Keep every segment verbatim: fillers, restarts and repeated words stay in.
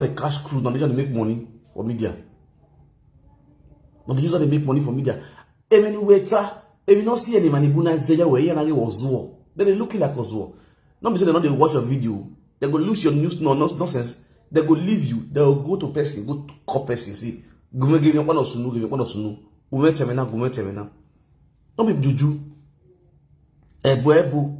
the cash cruise, now they just make money for media. Now they use how they make money for media. Emeni weta, emi no see any money buna zeya we yana was war. Then they looking like was war. No be say they no dey watch your video. They go lose your news, no, no nonsense. They go leave you. They go go to person, go call person. See, gume give you one of sunu, give you one of sunu. Gume temena, gume temena. No be juju. Ebo ebo.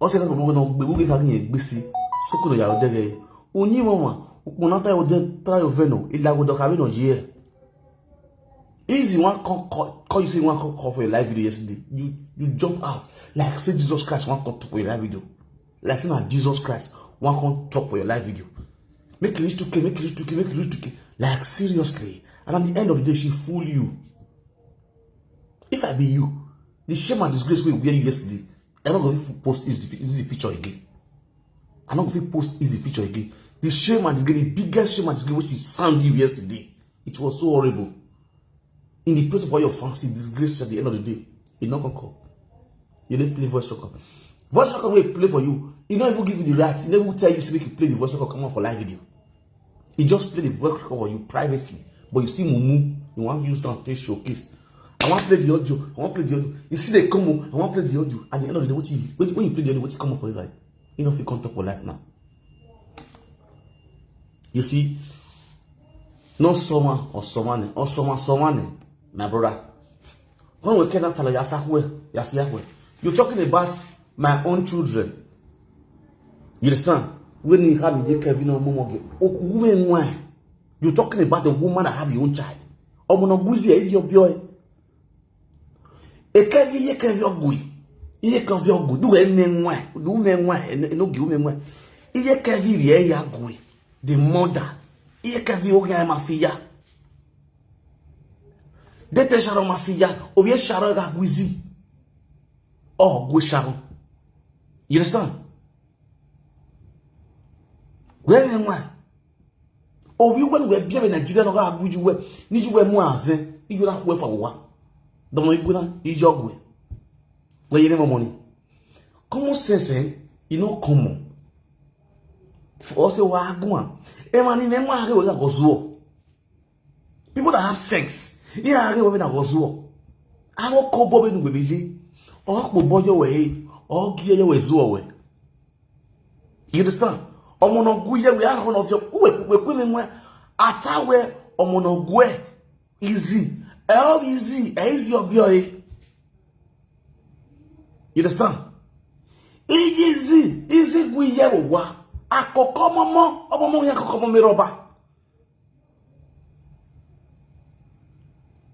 Ose na gbogbo na gbogbo ka ni egbesi. Soko no ya odege. Onyi mama, ukpona ta ode ta oveno, ila go doka no ye. Easy one call, call, call you say one call, call for your live video yesterday. You you jump out like say Jesus Christ one call talk for your live video. Like say na Jesus Christ one call talk for your live video. Make it reach two K, make it reach two K, make it reach two K. Like seriously. And at the end of the day, she fool you. If I be you, the shame and disgrace wey wear you yesterday, I no go fit post easy easy picture again. I no go fit post easy picture again. The shame and disgrace, the biggest shame and disgrace wey she sound you yesterday, it was so horrible. In the place of all your fancy disgrace at the end of the day, e no come come. You dey play voice record. Voice record wey e play for you, e no even give you the right. E no even tell you say make you play the voice record come out for live video. E just play the voice record for you privately, but you still mumu. You wan use am take showcase. I wan play the audio. I wan play the audio. You see they come o. I wan play the audio. At the end of the day, wetin you, when, when you play the audio, wetin come up for inside? You no fit come talk for life now. You see, no someone or someone or someone someone, my brother. When we cannot tell you, you talking about my own children. You understand? When you have me, Kevin or Momoge, women why? You talking about the woman that have your own child. Omono Guzi is your boy. Ekevi ye kevi ogui. Iye kevi ogui. Do ene nwa. Do me nwa. Ene no gi ume nwa. Iye kevi ye ya gui. The mother. Iye kevi ogi ya mafia. Dete sharo mafia. Obi sharo ga guizi. Oh, gui sharo. You understand? Where nwa? Obi when we be Nigeria no ga guji we. Ni ju we mu aze. Ijo na we fa wa. Domo iguna ijo gwe. We yene mo money. Common sense, eh? You know common. For us, we are going. E man ni me mo age we ga gozuo. People that have sex, yeah, age we na gozuo. Awo ko bo be nu be je. O ko bo yo we. O gi yo we zuo we. You understand? Omono gu ye we are one of your we we we we ata we omono gu e easy. E o easy, e easy obi o e. You understand? Easy, easy gu ye wo wa. Akoko momo, omo mo ya akoko mo mi roba.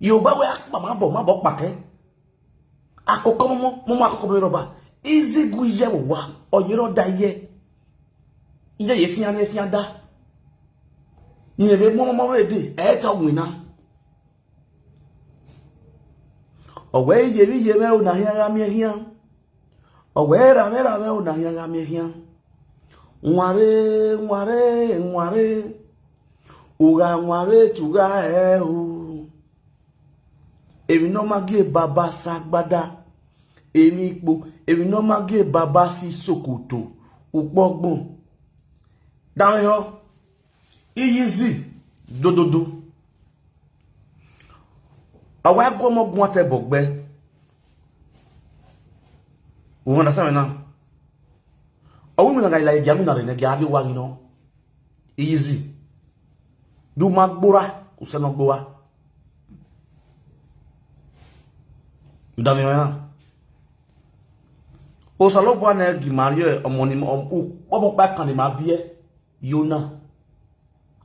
Yorùbá we akpa ma bo ma bo pake. Akoko mo mo mo akoko mi roba. Easy gu ye wo wa. Oyero da ye. Iye ye fian ye fian da. Iye le mo mo we de. E ta wina. Owe iye mi ye me o na hia ga mi hia. Owe ra me ra me o na hia ga mi hia. Nware, nware, nware. Uga nware tuga e o. Èmi náà máa gé bàbá ságbádá. Èmi ipò, èmi náà máa gé bàbá sí ṣòkòtò. Òpọ́gbọ̀n. Dáhùn yọ. Iyizi. Dododo. Àwa ẹ̀kọ́ ọmọ gun àtẹ̀bọ̀gbẹ́. You understand me now? Ọwọ́ mi nàgà ìlà ìdí àmì nàrẹ̀ nẹ́gẹ̀ adé wa yìí náà. Easy. Do ma gbora, useno gbora. You done me now? Osalobua na gi Mario omoni omo pa kan ni ma bie. Yona.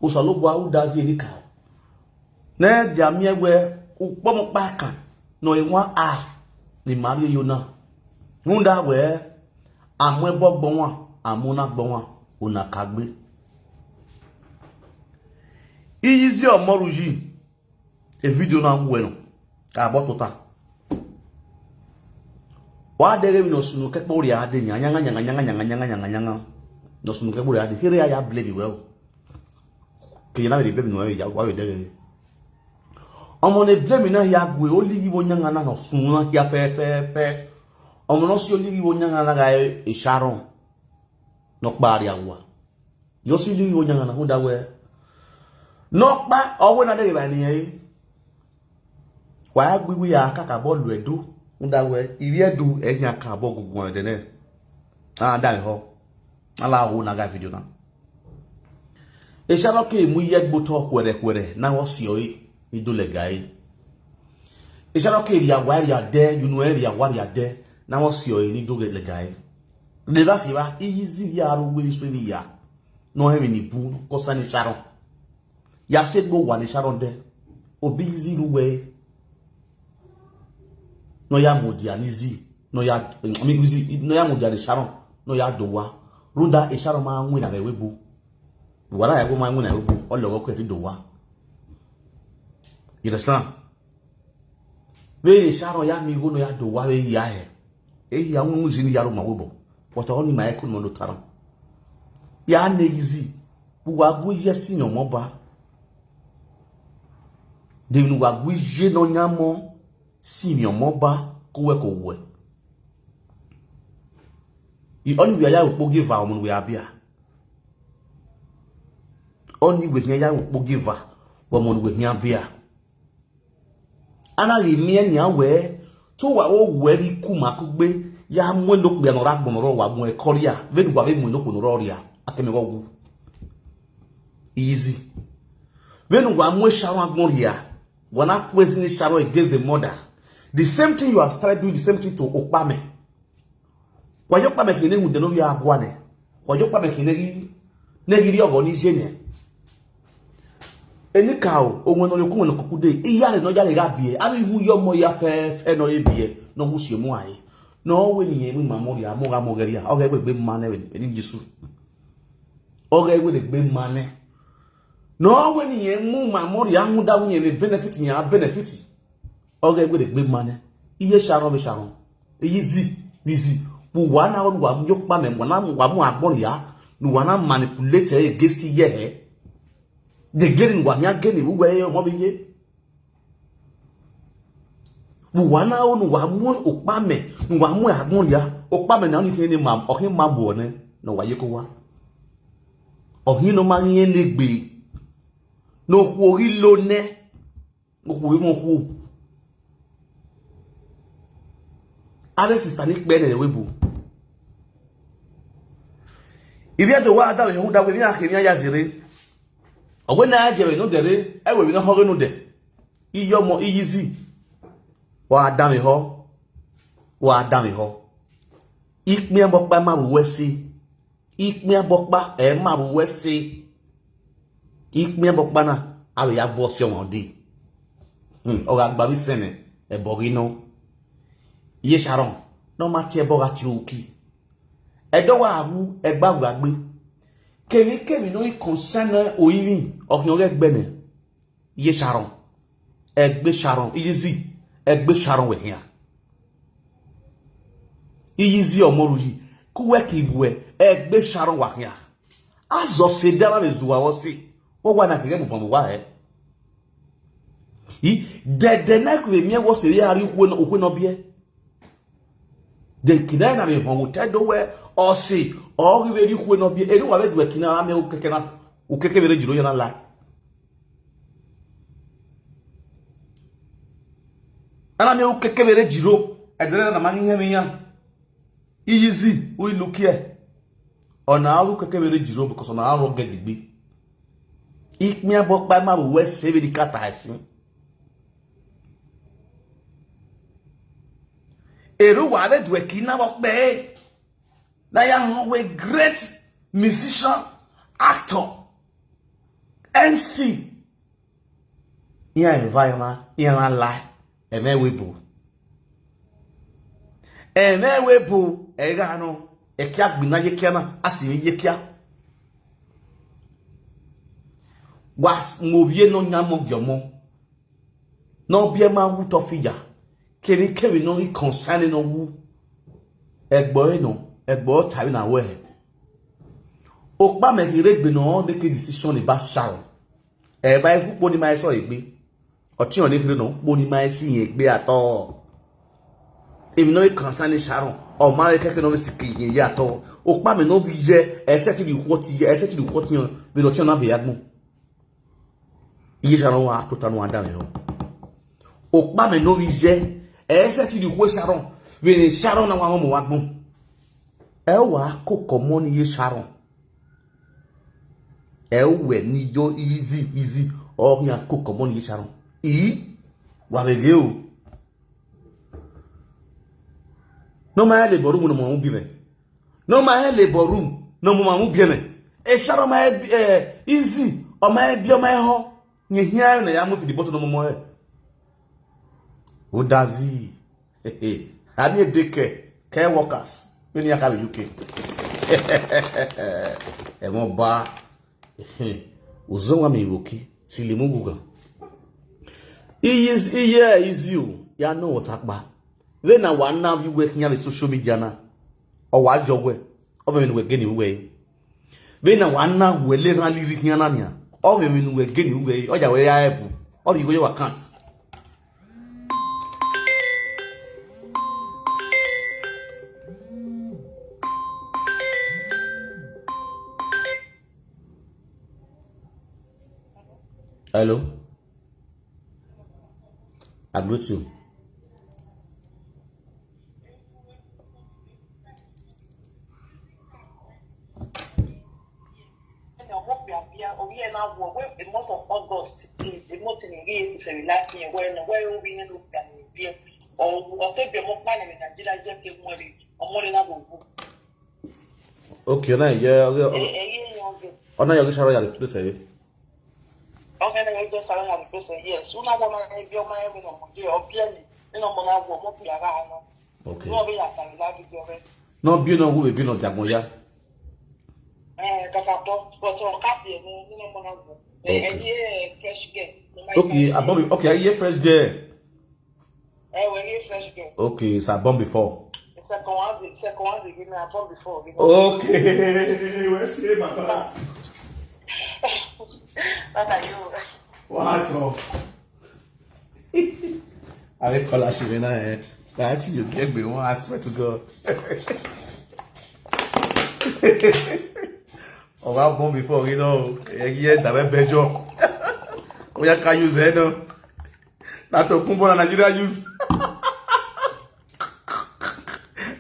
Osalobua u dazi erika. Ne jamie we ukpomo pa kan no e wan a ni Mario Yona. Nunda we amwe bo gbon wa, amuna gbon wa, una kagbe. Iyizi omoruji. E video na wu eno. Ka bo tota. Wa dere mi no sunu ke pori ade nya nya nya nya nya nya nya nya nya. No sunu ke pori ade. Here ya blame well. Ke na be blame no ya wa we dere. Omo ne blame na ya gwe o ligi wo nya na no sunu na ya fe fe fe. Omo no si o ligi wo nya na ga e Sharon. No kpari awa. Yo si li wo nyanga na hunda we. No pa owe na de ba ni e. Wa gbi wi ya kaka ball we do. Hunda we. Ibi e do e nya ka ball gugu de ne. Ah, da ho. Ala wo na ga video na. Esharo ke mu ye gboto kwere kwere na wo si oyi ni do le gai. Esharo ke ri awa ri ade, you know ri awa ri ade na wo si oyi ni do le gai. De la si ba izi ya ro we so ni ya. No he ni bu ko sa ni Sharon. Ya se gbo wa ni Sharon de. Obi izi ru we. No ya mo dia ni zi. No ya mi izi no ya mo dia ni Sharon. No ya do wa. Runda e Sharon ma nwe na we bu. Wala ya go ma nwe na we bu. O lo ko ti do wa. You understand? We Sharon ya mi go no ya do wa we ya he. E ya nwe mu zi ni ya ro ma we bo. But oni ma e ku no do taron. Ya ne izi. Bu wa gu ye si nyo mo ba. De nu wa gu ye no nya mo. Si nyo mo ba ku we ko we. I oni we ya wo po give a mo we abia. Oni we ya wo po give a wo mo we abia. Ana ri mi eni awe. Tu wa wo we ri ku ma ku gbe. Ya mu no pe no ra gbon ro wa mu e koria. Ve nu wa ve mu no ko no ro ria. Akemi wo gu. Easy. Ve nu wa mu e Sharon agbon ria. Wa na poison Sharon against the mother. The same thing you have started doing the same thing to Okpame. Kwa yo Okpame ki ne hu de no ya agwa ne. Kwa yo Okpame ki ne gi ne gi ri ogo ni je ne. Eni ka o, o won no le ku won ko ku de. Iya re no ya re ga bie. Abi hu yo mo ya fe fe no ye bie. No hu si mo ai. No we ni ye mi ma mo ya mo ga mo ge ria. O ge gbe gbe ma ne we ni Jesu. O ge gbe gbe ma ne. No we ni ye mu ma mo ya mu da wu ye benefit ni a benefit. O ge gbe gbe ma ne. Iye Sharon be Sharon. Iyi zi, izi. Bu wa na wa mu yo Okpame, wa na wa mu agbon ya. Nu wa na manipulate against ye he. De geri nu wa ya geni wu we yo mo be ye. Bu wa na o nu wa mu Okpame, nu wa mu agbon ya. Okpame na ni he ni mam, o he mam wo ne. No wa ye ko wa. O he no ma ye ne gbe. No ku o ri lo ne. Okwu ihu okwu. Ave sista ni kpe ne we bu. Ibi ajo wa da we hu da we ni ake ni ya zire. Owe na je we no dere, e we bi no hoge no de. Iyo mo iyizi. Wa da mi ho. Wa da mi ho. Ikmi abo pa ma bu we si. Ikpia bokpa e maru we si. Ikpia bokpa na ave ya bo si omo di. Hmm, o ga gba bi sene e bogi no. Ye Sharon, no ma tie boga ti uki. E do wa agu e gba gba gbe. Kemi kemi no i concern o irin o ki o ge gbe ne. Ye Sharon. Egbe Sharon, iyizi. Egbe Sharon we hia. Iyizi omoru yi. Kuwe ki we. Egbe Sharon wa hia. Azo se dara me zuwa wo si. Wo wa na kege mu famu wa e. I dede na ku mi wo se ya ri ku no ku no bie. De kina na me ho wo te do we o si. O ri we ri ku no bie. Eru wa we du kina na me o keke na. O keke we re jiro ya na la. Ana mi ukekebere jiro. Edere na mani ihe mi ya. Iyizi, we look here. Ona aru kekebere jiro because ona aru get digbe. Ikmi abo pa ma we save the cat asin. Eru wa be dwe kina bo pe. Na ya ho we great musician, actor, M C. Iya environment, iya na lie. Eme we bu. Eme we bu, e ga no. E kia gbina ye kia na, asi ni ye kia. Was mo bie no nya mo gyo mo. No bie ma wu to fiya. Keri keri no i concern no wu. Egbo e no, egbo tabi na we. Okpa me ki regbe no make decision about Sharon. E ba e fu po ni ma e so egbe. Oti on ni kiri no po ni ma e si egbe at all. If no e concern Sharon, o ma e keke no si ki yin ya at all. Okpa me no bi je, ese ti di kwoti je, ese ti di kwoti on, be no ti na be yagbon. Iye Sharon wa tota no anda me ho. Okpa me no bi je, ese ti di kwo Sharon, be ni Sharon na wa mo wa gbon. E wa ko komo ni Iye Sharon. E we ni yo easy, easy. O ya ko komo ni Iye Sharon. I wa be ge o. No ma le boru mo no mo bi me. No ma he le boru no mo ma mu bi me. E Sharon ma e easy. O ma e bi o ma e ho. Nye hia na ya mo fi di bottle no mo mo e. Odazi. Ami e deke. Care workers. Many aka U K. E mo ba. Uzonwa mi woki. Silimu gugan. Iye, iye, easy o. Ya no otakpa. Ve na wa na vi we kinya ve social media na. O wa jo we. O ve mi nu we geni we. Ve na wa na we le ran liri kinya na nia. O ve mi nu we geni we. O ja we ya ebu. O ri go yo account. Hello. I greet you. Okay, now yeah, okay, okay. Oh, now you're Sharon, you're the place, eh? Okay, now you're just Sharon, you're the place, eh? Yes. Una go na bi o ma e mi no mo je, o bi e mi, mi no mo na go mo bi ara no. Okay. No be ya ta la bi o re. No bi no wu bi no jagbo ya. Eh, kaka to, ko to ka bi e no, mi no mo na go. Eh, Okay. Eh, fresh girl. Okay, above, okay, I hear fresh girl. Eh, we hear fresh girl. Okay, so I born before. The second one, the second one, they give me, I born before. Okay, we see, my brother. What are you? What? I will call her Serena, eh? That you get me one, I swear to God. Oh, I born before, you know. Eh, yeah, that way bejo. Oh, yeah, can use it, no? Na Tokunbo na Nigeria use.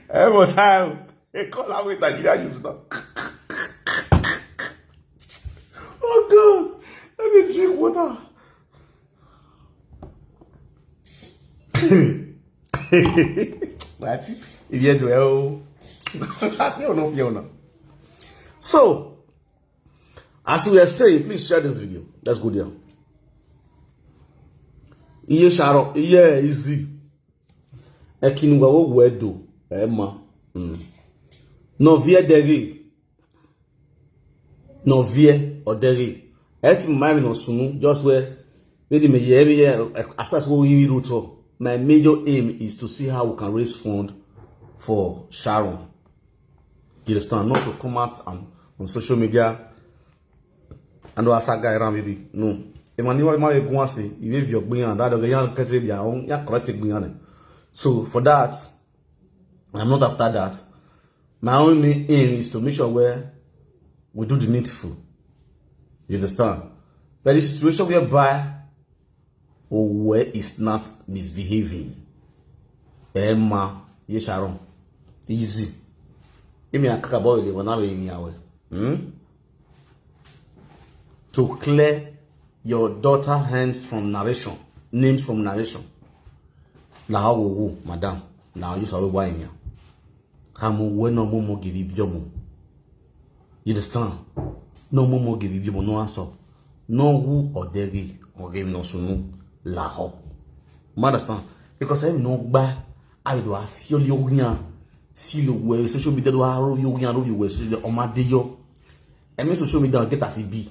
Every time they call am with Nigeria use now. Oh God, let me drink water. But if you do, oh, you know, you know. So, as we are saying, please share this video. Let's go there. Iye Sharon, iye easy. Ekinu wa wo wedo, Emma. Mm. No vie deri. No vie oderi. Eti mari no sunu, just where, really me ye, me ye, as far as we root. My major aim is to see how we can raise fund for Sharon. You understand? Not to come out and on social media and ask that guy around maybe. No. Emmanuel ma egun ase, iwe vi ogbin and that guy yan kete dia on, ya correct gbin. So for that, I'm not after that. My only aim is to make sure where we do the needful. You understand? But the situation whereby Owe is not misbehaving. Emma, ye Sharon. Easy. Imi akaka boy le wana we imi awe. Hmm? To clear your daughter hands from narration, names from narration. La wo wo, madam. Na you sawe wa inya. Kamu we no mo mo give you biomo. You understand? No mo mo give you biomo, no answer. No who or deri or give no sunu la ho. You understand? Because I no gba, I do a si oli ogian. Si lo we social media do a ro yo ogian ro yo we social media o ma de yo. E me social media get as e be.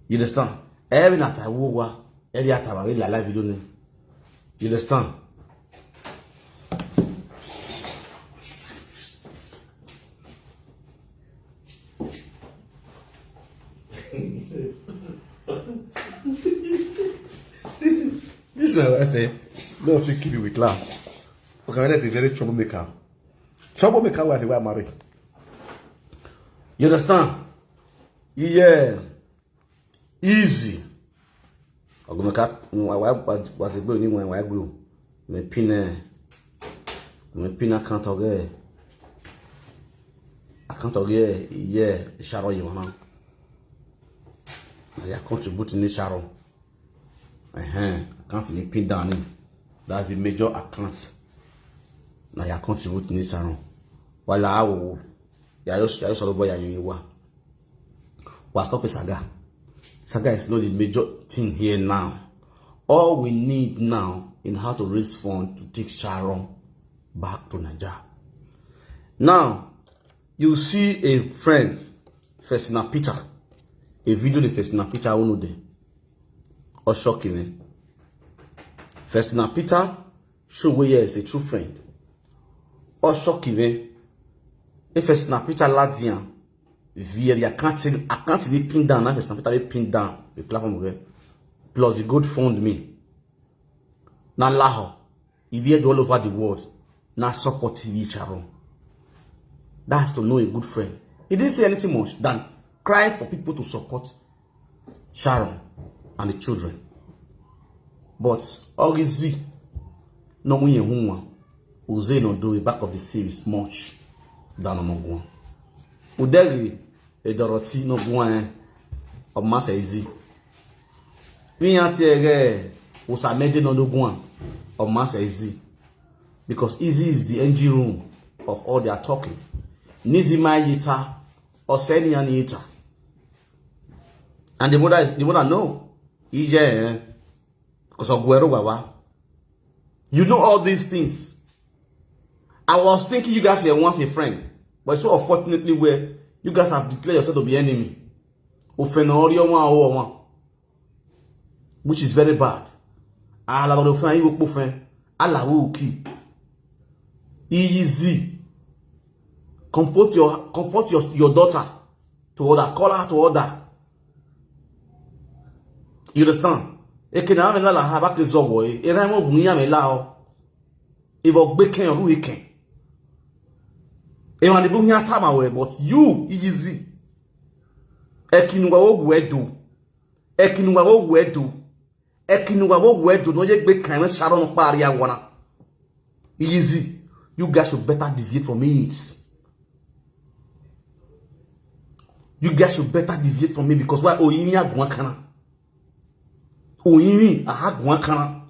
You understand? Every night I wo wa, every night I la live video ni. You understand? This is my wife, eh? No fit kill me with laugh. Okay, that's a very troublemaker. Troublemaker wife wey I marry. You understand? Yeah. Easy. Ogumeka, wa, wa, wa, wa, wa, wa, wa, wa, wa, me pin, eh, me pin account again. Account again, yeah, Sharon, you know. I contribute in Sharon. Uh-huh. Account in pin down. That's the major account. Now you contribute in Sharon. While I will, yeah, you, you, you, you, Wa stop saga. Saga is not the major thing here now. All we need now in how to raise fund to take Sharon back to Nigeria. Now, you see a friend, Festina Peter. A video of Festina Peter, who know them? Or shocking, eh? Festina Peter, show where is a true friend. Or shocking, eh? If Festina Peter Ladian, via the account, account in pin down, now Festina Peter pin down the platform again. Plus the good fund me. Now Laho, if you all over the world, now support T V Sharon. That's to know a good friend. He didn't say anything much than cry for people to support Sharon and the children. But Ogizi, no we one. Uze no do the back of the sea is much than on one. Uderi, a Dorothy no one. Of Massa Easy. We are here, Usamede no one. Of Massa Easy. Because Easy is the engine room of all their talking. Nizima Yita, Oseni and Yita. And the mother is the mother no. Ije, eh? Because of Guero Wawa. You know all these things. I was thinking you guys were once a friend. But so unfortunately where you guys have declared yourself to be enemy. Ofena ori omo awo omo. Which is very bad. Ala go ofena you go ofena. Ala who key. Easy. Comport your comport your, your daughter to order. Call her to order. You understand? Ekena me la la ha ba ke zogo e. Era mo vun ya me la o. Ivo gbe ken ru eken. E ma ni bu nya ta ma we, but you easy. Ekinu wa wo gwe do. Ekinu wa wo gwe do. Ekinu wa wo gwe do no ye gbe kan Sharon pari awana. Easy. You guys should better deviate from it. You guys should better deviate from me because why? Oh, you need one kana. Oh, you need a hard one kana.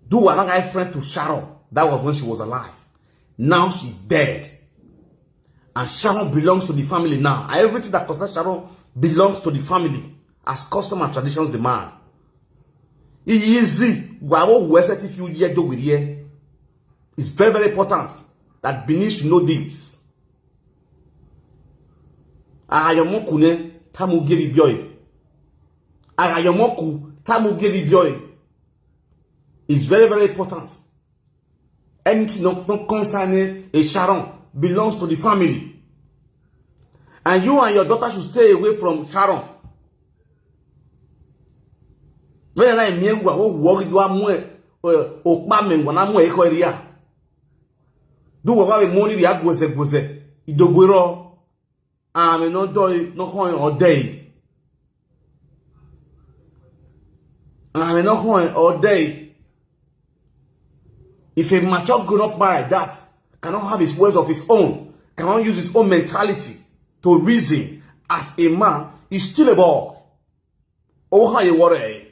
Do another friend to Sharon. That was when she was alive. Now she's dead. And Sharon belongs to the family now. And everything that concerns Sharon belongs to the family as custom and traditions demand. Easy. Why won't we set if you hear do with here? It's very, very important that Benin should know this. Ayamoku ne tamu geri bioi. Ayamoku tamu geri bioi. It's very, very important. Anything not, not concerning a Sharon belongs to the family. And you and your daughter should stay away from Sharon. When I mean, what worry do I mwe? Okpa men when I'm wake area. Do what I money the agweze gweze. Idogwero. I'm no doy no coin or day. I'm no coin or day. If a mature grown up man like that cannot have his words of his own, cannot use his own mentality to reason as a man, he's still a boy. Oh, how you worry?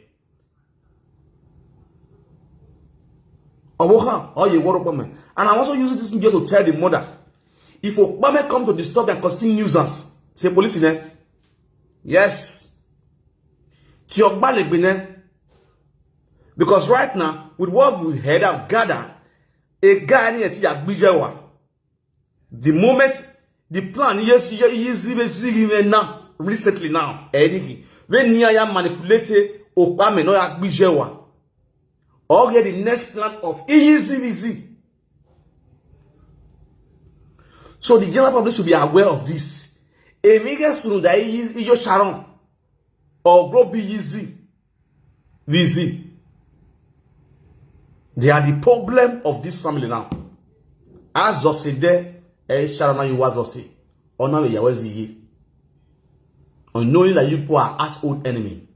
Oh, how you worry, woman? And I'm also using this media to tell the mother, if Okpame come to disturb and constitute nuisance, say police in there. Yes. Ti Okpame be there. Because right now, with what we heard, have gathered, a guy near Tia Bijewa. The moment the plan, yes, easy, easy now, recently now, anything. When near ya manipulate Okpame no ya Bijewa. Or get the next plan of easy, easy. So the general public should be aware of this. Emi get soon that Iyo Sharon or bro be easy. Easy. They are the problem of this family now. As Zoside, Ẹ ṣàrọ̀ náà yìí wá zọ sí. Ọ̀nà lè yàwó ẹ̀ sì yé. Unknowing that you people are household enemy.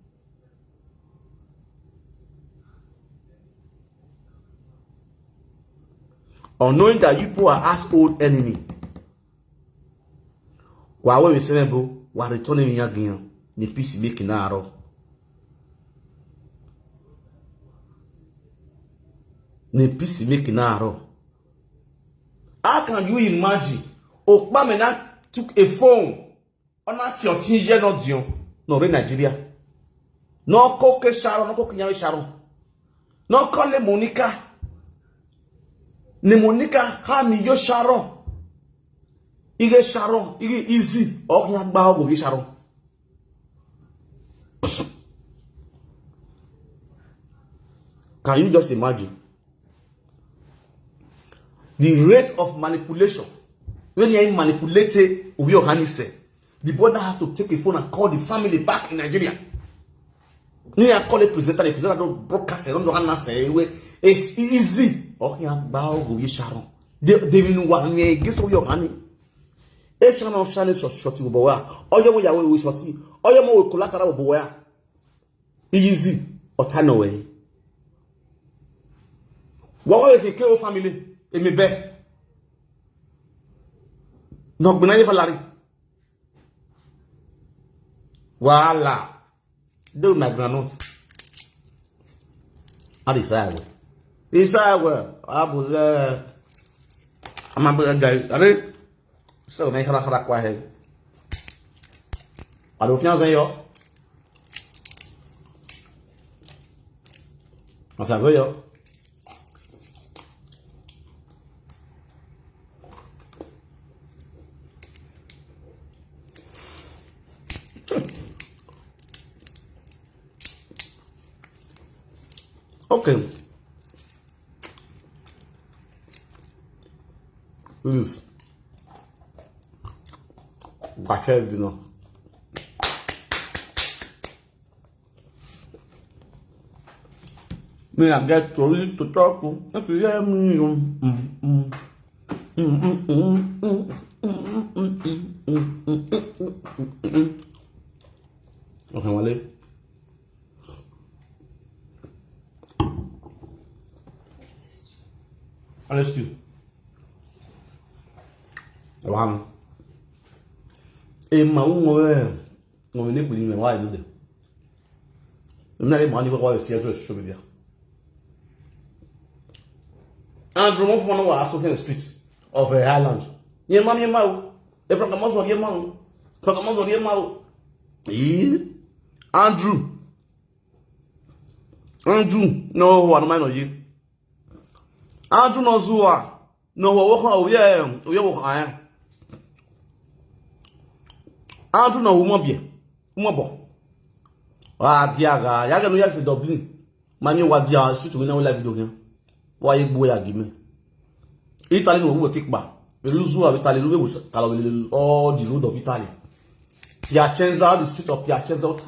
Unknowing that you people are household enemy. Wa we we sene bro, wa return mi yagiyan. Ni peace make na aro. Ni peace make na aro. How can you imagine? Okpa me na took a phone. Ona ti o tin ye no dion. No re Nigeria. No ko ke Sharon, no ko ke nyawe Sharon. No call Monica. Ni Monica ha mi yo Sharon. Ige Sharon, ige easy. O ki agba ogo ye Sharon. Can you just imagine? The rate of manipulation. When you manipulate Obi Ohanise, the brother have to take a phone and call the family back in Nigeria. Ni I call a presenter, the presenter don't broadcast, don't do answer. It's easy. Okay, I'm bow go Sharon. They they mean one way. Guess what you're honey. E Sharon shine so short you boy. Oyo mo yawe we shorty. Oyo mo we collateral boy. Easy. Otano way. Wa wa ke ke o family. E me be. No gbina ye falari. Wala. Do my groundnut. A di sago. Di sago. Abule. Ama bula gai. Are. So me kara kara kwa he. Alo fianza yo. Fianza yo. Okay. Please. Back here, you know. Me, I get tori to talk to. If you hear me, um, um, um. Okay, Wale. Honest you. Wow. E ma un ngove, ngove ne kuli ngove wa inude. Mna le mani kwa kwa siya so social media. And promote for no wa so the street of a island. Ye ma ye ma o. E from kamo so ye ma o. From kamo so ye ma o. Ee. Andrew. Andrew no wa no ma no ye. Andrew no zuwa. No wo wo ko ye o ye wo ko aye. Andrew no wo mo bie. Mo bo. Wa dia ga ya ga no ya se Dublin. Ma mi wa dia street we na we live video gan. Wa ye gbo ya gi me. Italy no we kick ba. Elu zuwa Italy lu we kala we all the road of Italy. Piacenza, the street of Piacenza, all the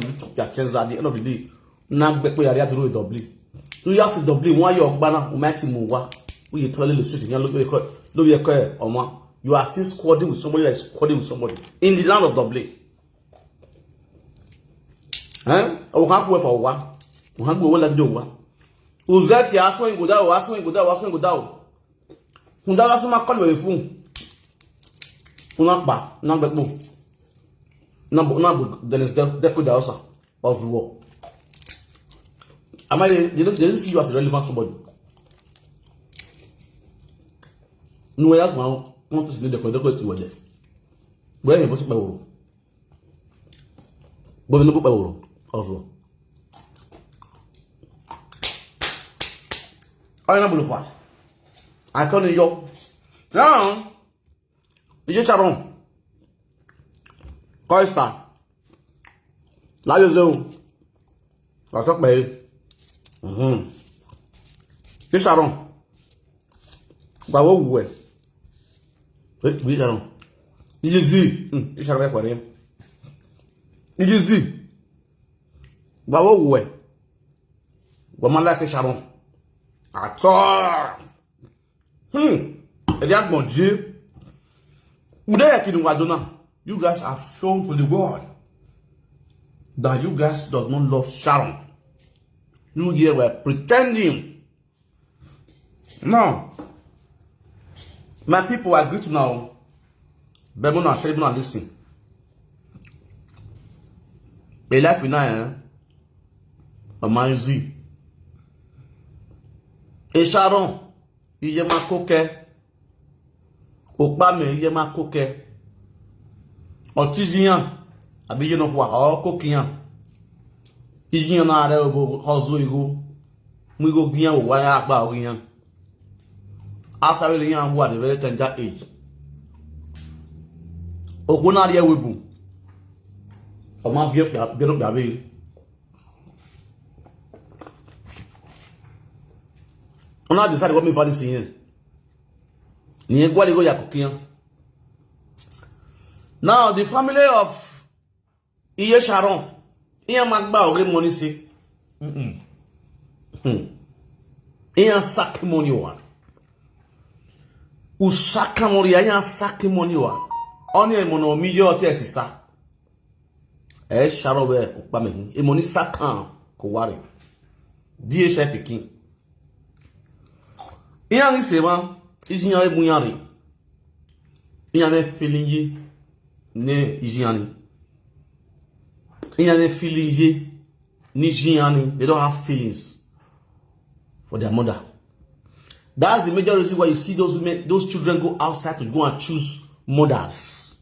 street of Piacenza at the end of the day. Na gbe pe yari aduro Dublin. You just Dublin, why you gbana, o ma ti mo wa. We you tell the street, you look, look, look, omo. You are still squadding with somebody that is squadding with somebody in the land of Dublin. Eh? O kan ku e for wa. O kan ku e la video wa. Uzet ya aso go da, aso go da, aso go da. Kunda la suma call we phone. Una pa, na gbe po. Na bo, na bo, Dennis de, de ko da osa. Of war. Am I, they don't, they don't see you as a relevant somebody. No, that's one, one person need to call, they call it to there. Where you put my work? But no put my work. Of war. I na bulu fa. I can't yo. Now, Ije Sharon. Koisa. La yo zo. Wa to pe. Mhm. Ije Sharon. Gba wo wu e. Eh, Ije Sharon. Easy. Hmm, Ije Sharon e kwere. Easy. Gba wo wu e. Gba ma like Sharon. At all. Hmm. E dia gbon je. Ude Yakini Wadona, you guys have shown to the world that you guys does not love Sharon. You here were pretending. Now, my people, I greet now. But una share, una listen. A life in, eh? A manzi. A Sharon. Iye ma koke. Okpa me iye ma koke. Otizian. Abi iye no kwa o kokian. Izian na re obo hozo igo. Mu igo gian o wa ya pa o gian. After we yan wa the very tender age. Okuna re webu. O ma bi o bi o bi abi. Una decide what me value sin. Ni egwali go ya kokian. Now the family of Iye Sharon, Iye Magba oge money si. Mm-mm. Hmm. Iye sack money wa. U sack money, Iye sack money wa. Oni e mono mi yo ti e sisa. E Sharon we ukpa me hu. E money sack am ko ware. D H L pikin. Iyan ni se ma, iyan e mu yan re. Iyan e feeling ye. Ne iyan ni. Iyan e feeling ye. Ni iyan ni. They don't have feelings for their mother. That's the major reason why you see those women, those children go outside to go and choose mothers.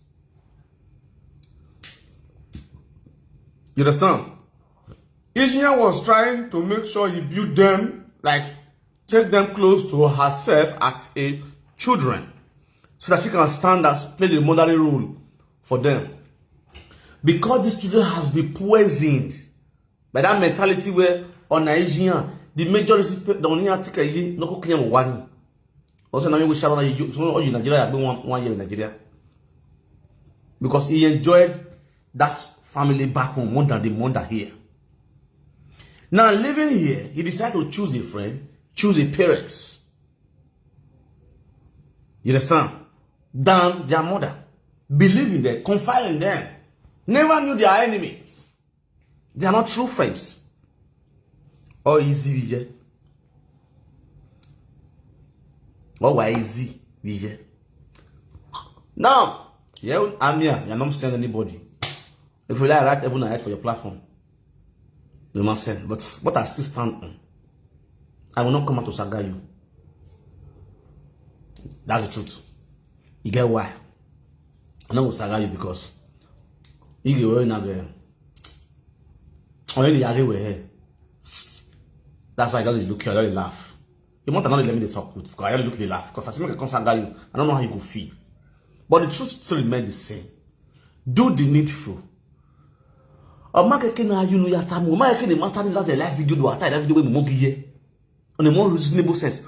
You understand? Izian was trying to make sure he built them, like, take them close to herself as a children, so that she can stand as play the mothering role for them. Because these children has been poisoned by that mentality where on Nigerian, the majority pe-, the only take a no cooking one. Also, now we shall you so all you Nigeria have been one, one year in Nigeria. Because he enjoyed that family back home more than the mother here. Now living here, he decided to choose a friend, choose a parents. You understand? Than their mother. Believe in them, confide in them. Never knew they are enemies. They are not true friends. Or easy vije. Or why easy vije. Now, yeah, I'm here. You're not saying anybody. If you like, write everyone I write for your platform. You must send. But what I still stand on, I will not come out to saga you. That's the truth. You get why? I know saga you because you get where you never. Only the ugly way here. That's why I just look here, I don't laugh. You want another let me talk with because I don't look the laugh because I think I can saga you. I don't know how you go feel. But the truth still remains the same. Do the needful. Ọ ma keke na you know ya tamu. Ọ ma keke ni mata ni last live video do ata live video we mo giye. On a more reasonable sense.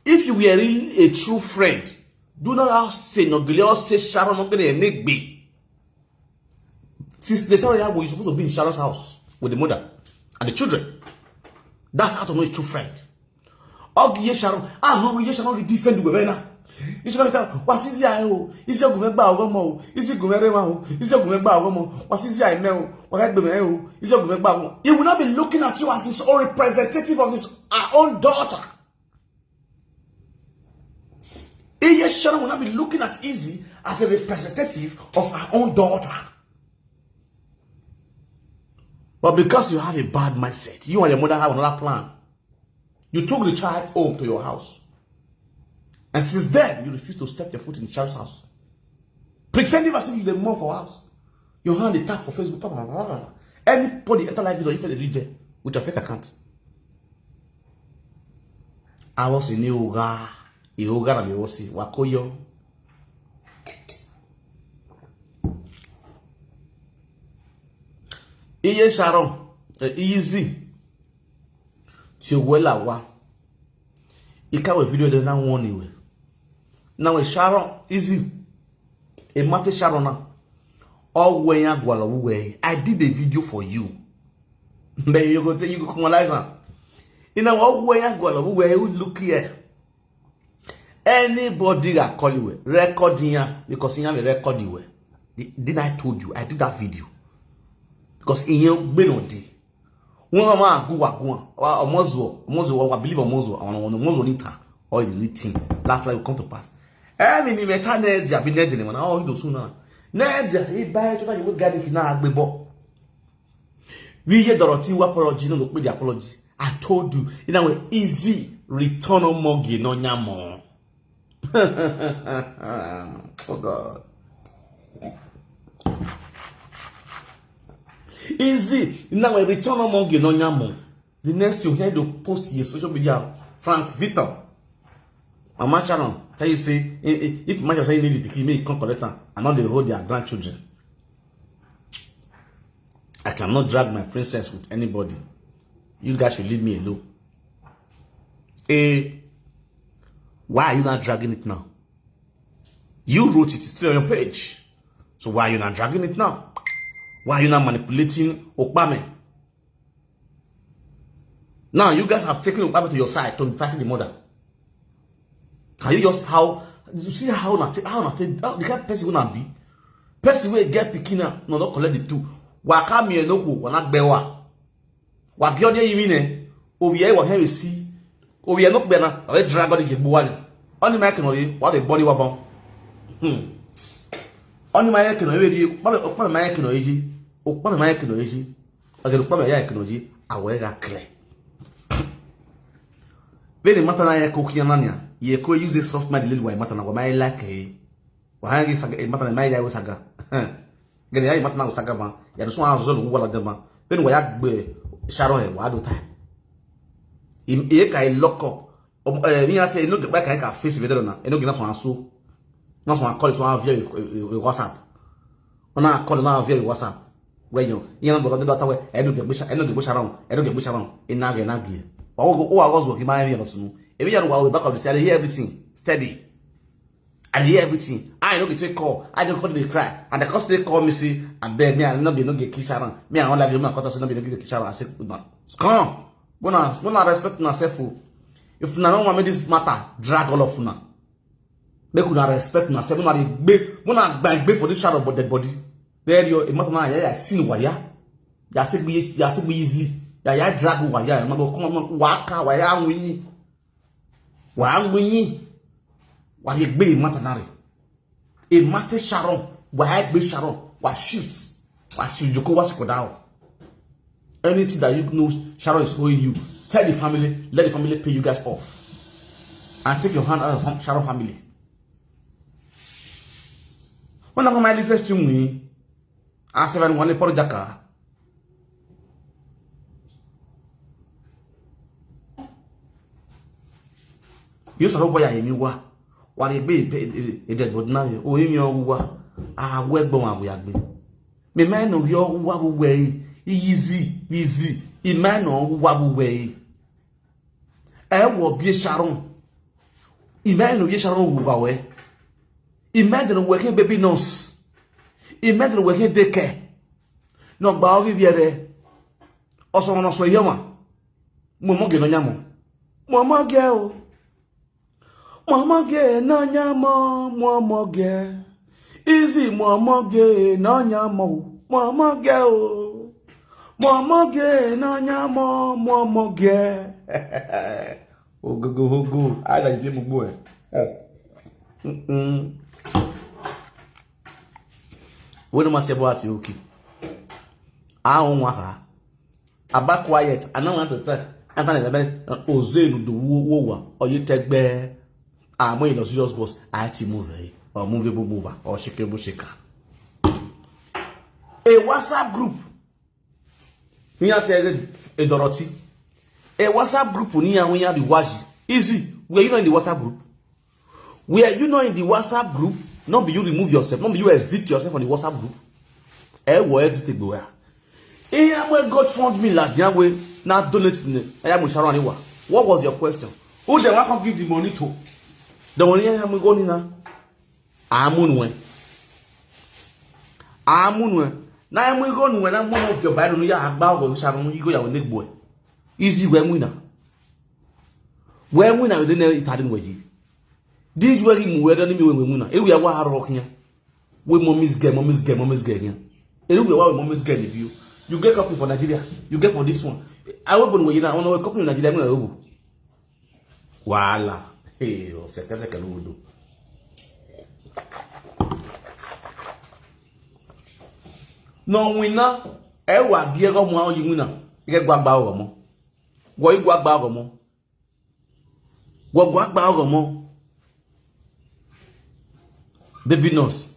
If you were really a true friend, do not have say no gile or say Sharon no gonna negbe. Since the Sharon you supposed to be in Sharon's house with the mother and the children. That's how to know a true friend. Ogi ye Sharon, ah, no, ye Sharon ki defend we na. Isu na ta, wa si si ayo, isi ogun me gba ogo mo, isi ogun me re ma o, isi ogun me gba ogo mo, wa si si ayo me o, wa ga gbe me o, isi ogun me gba ogo. He will not be looking at you as his own representative of his her own daughter. Iye Sharon will not be looking at Izzy as a representative of her own daughter. But because you have a bad mindset, you and your mother have another plan. You took the child home to your house. And since then, you refuse to step your foot in the child's house. Pretending as if you dey move for house. Your hand dey tap for Facebook. Pa, pa, pa, pa, pa. Anybody enter live video, you fit dey read there with your fake account. I was in Ihoga. Ihoga na mi was wakoyo. Iye Sharon, eh, easy. Ti o wela wa. Ikawe video de na one way. Now Sharon, easy. E mate Sharon na. All when ya gwala we. I did a video for you. But you go tell you go come alive. You know all when ya gwala we, you look here. Anybody that call you, record here because you have a record you. Didn't I told you? I did that video. Because in your way on the one man go wa go on. Omozo, Omozo, I believe Omozo, I want Omozo Nita, or is written. Last life will come to pass. Every ni meta nedi abi nedi ni mana all those now. Nedi he buy to buy the garlic na agbebo. We hear Dorothy apology, no look the apology. I told you, in a way, easy return on mortgage, no nyamo. Oh God. Easy. Now a return on mortgage, no nyamo. The next you hear to post your social media, Frank Victor. Mama Sharon, tell you say, if Mama Sharon say you need the pikin, make you come collect am. I know they hold their grandchildren. I cannot drag my princess with anybody. You guys should leave me alone. Eh, why are you not dragging it now? You wrote it, it's still on your page. So why are you not dragging it now? Why are you not manipulating Okpame? Now you guys have taken Okpame to your side to fight the mother. Can you just how you see how na how na how the kind person gonna be? Person wey get pikin na no no collect the two. Waka mi eno ko wana gbewa. Wa bi odi yi mi ne. Obi e wa he si. Obi e no gbe na. Obi drag odi ke buwa ni. Oni ma ke no yi. Wa de body wa bon. Hmm. Oni ma ye ke no yi. Okpame ma ye ke no yi. Okpame ma ye ke no yi. Agere Okpame ya ke no yi. Awe ga clear. Veni mata na ye ko kiya nanya. Ye ko use soft mind lili wa mata na wa ma like e. Wa ha gi saga mata na ma ya wo saga. Gani ya mata na wo saga ma. Ya so azo lo wala de ma. Veni wa ya gbe Sharon e wa do time. Im e ka lock up. Ni ati no gbe ka ka face vedro na. E no gina so aso. Na so call so via WhatsApp. Ona call na via WhatsApp. Weyo, ihe na bọrọ ndị dọta we, edu ga-egbucha, edu ga-egbuchara m, edu ga-egbuchara m, ị na-aga, ị na-aga. Ọgwụgwụ ụwa ọzọ gị mara ihe bọsụ. Ebe ya rụwa we back of the I dey hear everything steady. I dey hear everything. I no get take call. I dey call dey cry. And the call still call me say, abeg me I no be no get kiss around. Me I no like you, me I cut us no be no get kiss around. I say, no. Come. Una, una respect una self o. If una no want make this matter drag all of una. Make una respect una self. Una dey gbe, una gba gbe for this shadow but dead body. There you, e matter na ya ya sin waya. Ya se gbe, ya se gbe easy. Ya ya drag waya. Ma go come on, waka waya nwinyi. Wa nwinyi. Wa ye gbe matter na re. E matter Sharon. Wa ye gbe Sharon. Wa shift. Wa si joko wa si kodao. Anything that you know Sharon is owing you, tell the family, let the family pay you guys off. And take your hand out of fam- Sharon family. When I come my list to me, I said I want to apologize. You said, oh boy, I knew what. What a big dead but now, oh, in your wa. I wear go and we are going. Me man no yo wa bu we easy easy. E man no wa bu we. E wo bi Sharon. E man no ye Sharon wu ba we. E man no we ke baby nurse. E man no we ke daycare. No gba o bi re. Oso no so yo ma. Mo mo ge no nya mo. Mo mo ge o. Mama ge na nya mo, mo mo ge. Easy mo mo ge na nya mo, mo mo ge o. Mo mo ge na nya mo, mo mo ge. Ogogo ogo, ada ife mo gbo e. Mm-mm. Wo no ma te bo ati oki. A o nwa ha. Aba quiet. I don't want to talk. Anthony Lebele, Ozenu do wo wo wa. Or you take bear. I'm in the serious boss. I T move. Or movable mover. Or shakeable shaker. A WhatsApp group. Me I say a Dorothy. A WhatsApp group ni ya when you be washi. Easy. Were you not in the WhatsApp group? Were you not in the WhatsApp group? Not be you remove yourself, not be you exit yourself from the WhatsApp group. Eh, what exit it where? Eh, I'm where God found me last year where now donate me. I am Sharon Iwa. What was your question? Who the one come give the money to? The money I am going now. Amunwe. Amunwe. Na I'm going when I'm one of your Bible. Ya agba go Sharon, you go ya with boy. Easy when we now. When we now, then it hadn't waji. This way him we don't me we muna. If we are wa rock here. We mommy's girl, mommy's girl, mommy's girl here. If we are wa mommy's girl if you. You get couple for Nigeria. You get for this one. I will put we now. I want to couple in Nigeria. I'm gonna go. Wahala. Hey, o seke seke lo do. No wina. E wa gi ego mo awon yi wina. Ige gwa gba oro mo. Wo igwa gba oro mo. Wo gwa gba oro mo. Baby nurse.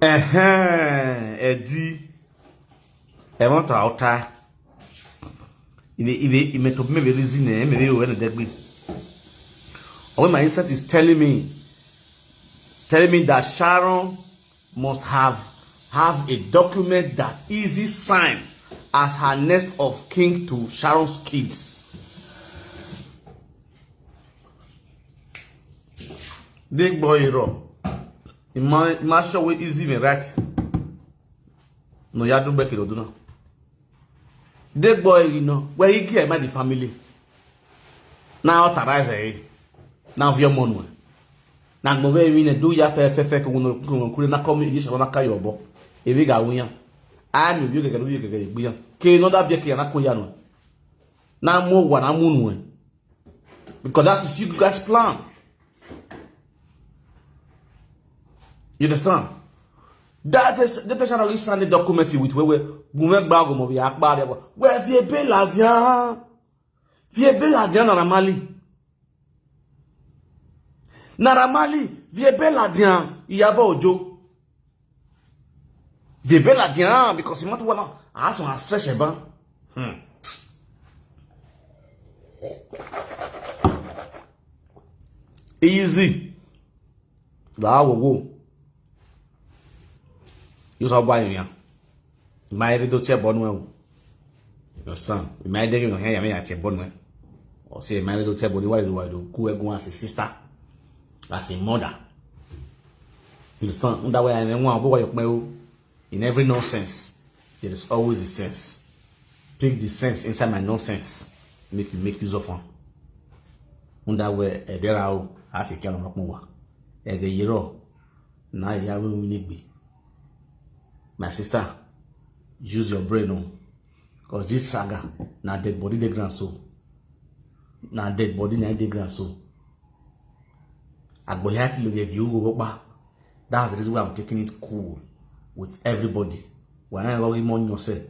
Ehe, edi. Emo ta ota. Ive ive ime to me very reason eh me very when degbe. Oh, my insert is telling me, telling me that Sharon must have have a document that Easy sign as her next of kin to Sharon's kids. Big boy iro. Ima ima show we Easy me right. No ya do back it do now. Big boy you know where he get my the family. Now authorize eh. Now view money. Na gbon ve mi ne du ya fe fe fe ko no ko kure na ko mi yi so na ka yo bo. E bi ga wuyan. A mi bi gege bi gege gbe yan. Ke no da bi ke na ko ya no. Na mo wa na mu nu. Because that is you guys plan. You understand? That is the person already signed the document with we we we gba go mo bi a pa re. We fi be la dia. Fi be la dia na mali. Naira Marley, Viebe Ladian, Iyabo Ojo. Viebe Ladian, because he want to wanna ask one stretch a ban. Hmm. Easy. That will go. You saw by you. Mai do che bonu e. You understand? Mai de no he ya me ya che bonu e. O se mai do che bonu wa do wa do ku egun as a sister, as a mother. You understand? Unda wa ya me wa bo wa yo pe o. In every nonsense, there is always a sense. Pick the sense inside my nonsense. Make you make use of one. Unda we e dera o, a se ke lo mo wa. E de yero. Na ya we ni gbe. My sister, use your brain o. Because this saga, na dead body dey ground so. Na dead body na dey ground so. Agboya ti lo ye view go pa. That's the reason why I'm taking it cool with everybody. When I love him on yourself.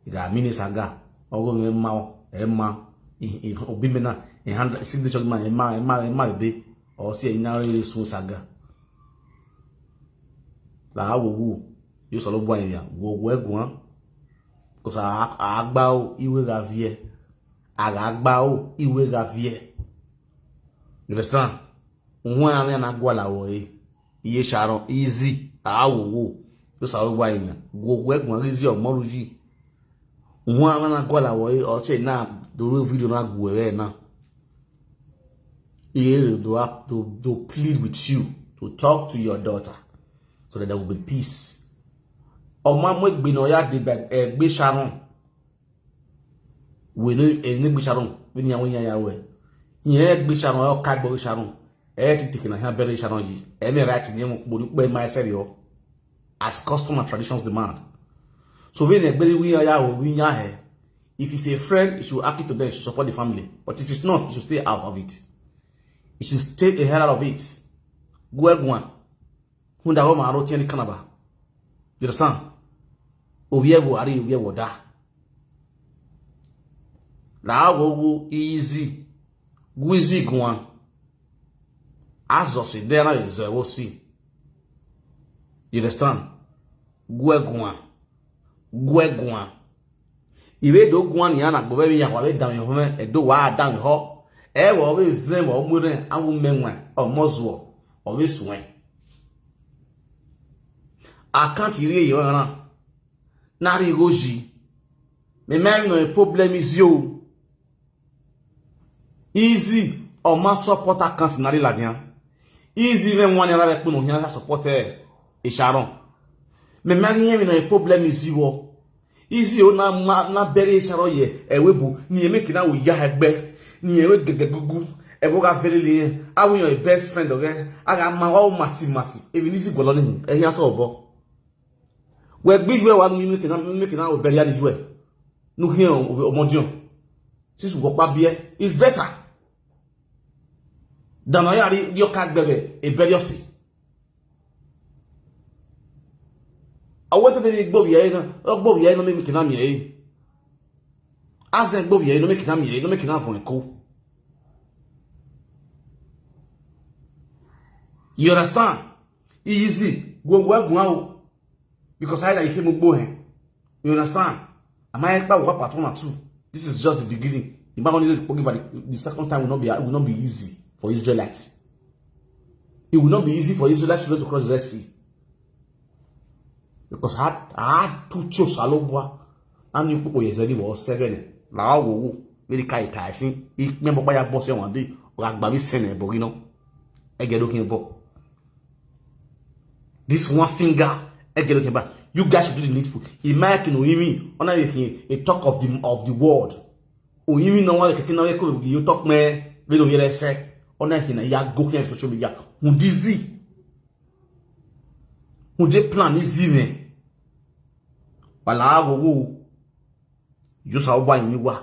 Ida mini saga. Ogo me ma o, e ma. Obi me na, e hand signature ma, e ma, e ma, e ma be. O si e na re sun saga. La wo wo. Yo solo bua ya. Wo wo egun. Because a gba o iwe ga vie. A ga gba o iwe ga vie. You understand? Nwa ame na gwa la wo e. Iye Sharon easy. A wo wo. Yo solo bua ya. Wo wo egun easy o mo ruji. Nwa ame na gwa la wo e. O che na do video na gwe na. Here to, to, to plead with you to talk to your daughter so that there will be peace. Ọmọ amú ìgbìnà ya di ẹgbẹ́ Sharon. Wèé ní ẹgbẹ́ Sharon bí ni àwọn èèyàn yà wẹ̀. Ìyẹn ẹgbẹ́ Sharon ẹ̀ ọ̀ka ẹgbẹ́ Sharon ẹ̀ ti tìkìnà yà bẹ̀rẹ̀ Sharon yìí ẹ̀ mẹ́rin àti ní ẹ̀wọ̀n pọ̀ nípa ẹ̀ máa ẹsẹ̀ rí ọ. As custom and traditions demand. So when a very we are we are here. If it's a friend, you should act it to them, you should support the family. But if it's not, you should stay out of it. You should stay the hell out of it. Go egwan. Hunda wo ma ro tieni kanaba. You understand? Obiye wo ari obiye wo da. La wo wo easy. Gwizi gwan. Azo si de na ze wo si. You understand? Gwe gwan. Gwe gwan. Iwe do gwan ni ana gbo be ya wa be dan yo me e do wa dan ho. E wo be zen wo mu re an wo me nwa o mo zuo. O be suwe. Account iri yo na. Na ri goji. Me me no problem is you. Easy, ọmọ support account na ri ladian. Easy even one naira wey put on here support eh, Sharon. Me me here na problem is you. Easy o na ma na bury Sharon ye e we bu ni e make na we ya egbe ni e we gege gugu e we ga very le awu your best friend oge aga ma wa o mati mati even easy go lo ni e ya so obo. We gbiju e wa mi make na make na o bury ya ni ju e. Nu here o mo dion. Since we go pa bi e is better. Dana ya ri yo ka gbebe e bury us. Awo te de gbo ye na, gbo ye no me kina mi e. Azen gbo ye no me kina mi e, no me kina fun ko. You understand? Easy. Go go go out. Because I like him go eh. You understand? Am I expect what part one and two? This is just the beginning. The man only give the, the second time will not be will not be easy for Israelites. It will not be easy for Israelites to cross the Red Sea. Because I had I had two chos alobwa and you people is ready for seven. La wo wo. Very kai kai sin. Ik me mo pa ya boss one day. Or agba mi sene bo you know. I get looking bo. This one finger. I get looking back. You guys should do the needful. In my opinion, Oyinmi, on anything, a talk of the of the world. Oyinmi no one keke na ko you talk me. We don't hear say. On anything, ya go here social media. Hundizi. Hunde plan is in. Wala wo wo. Just how why you wa.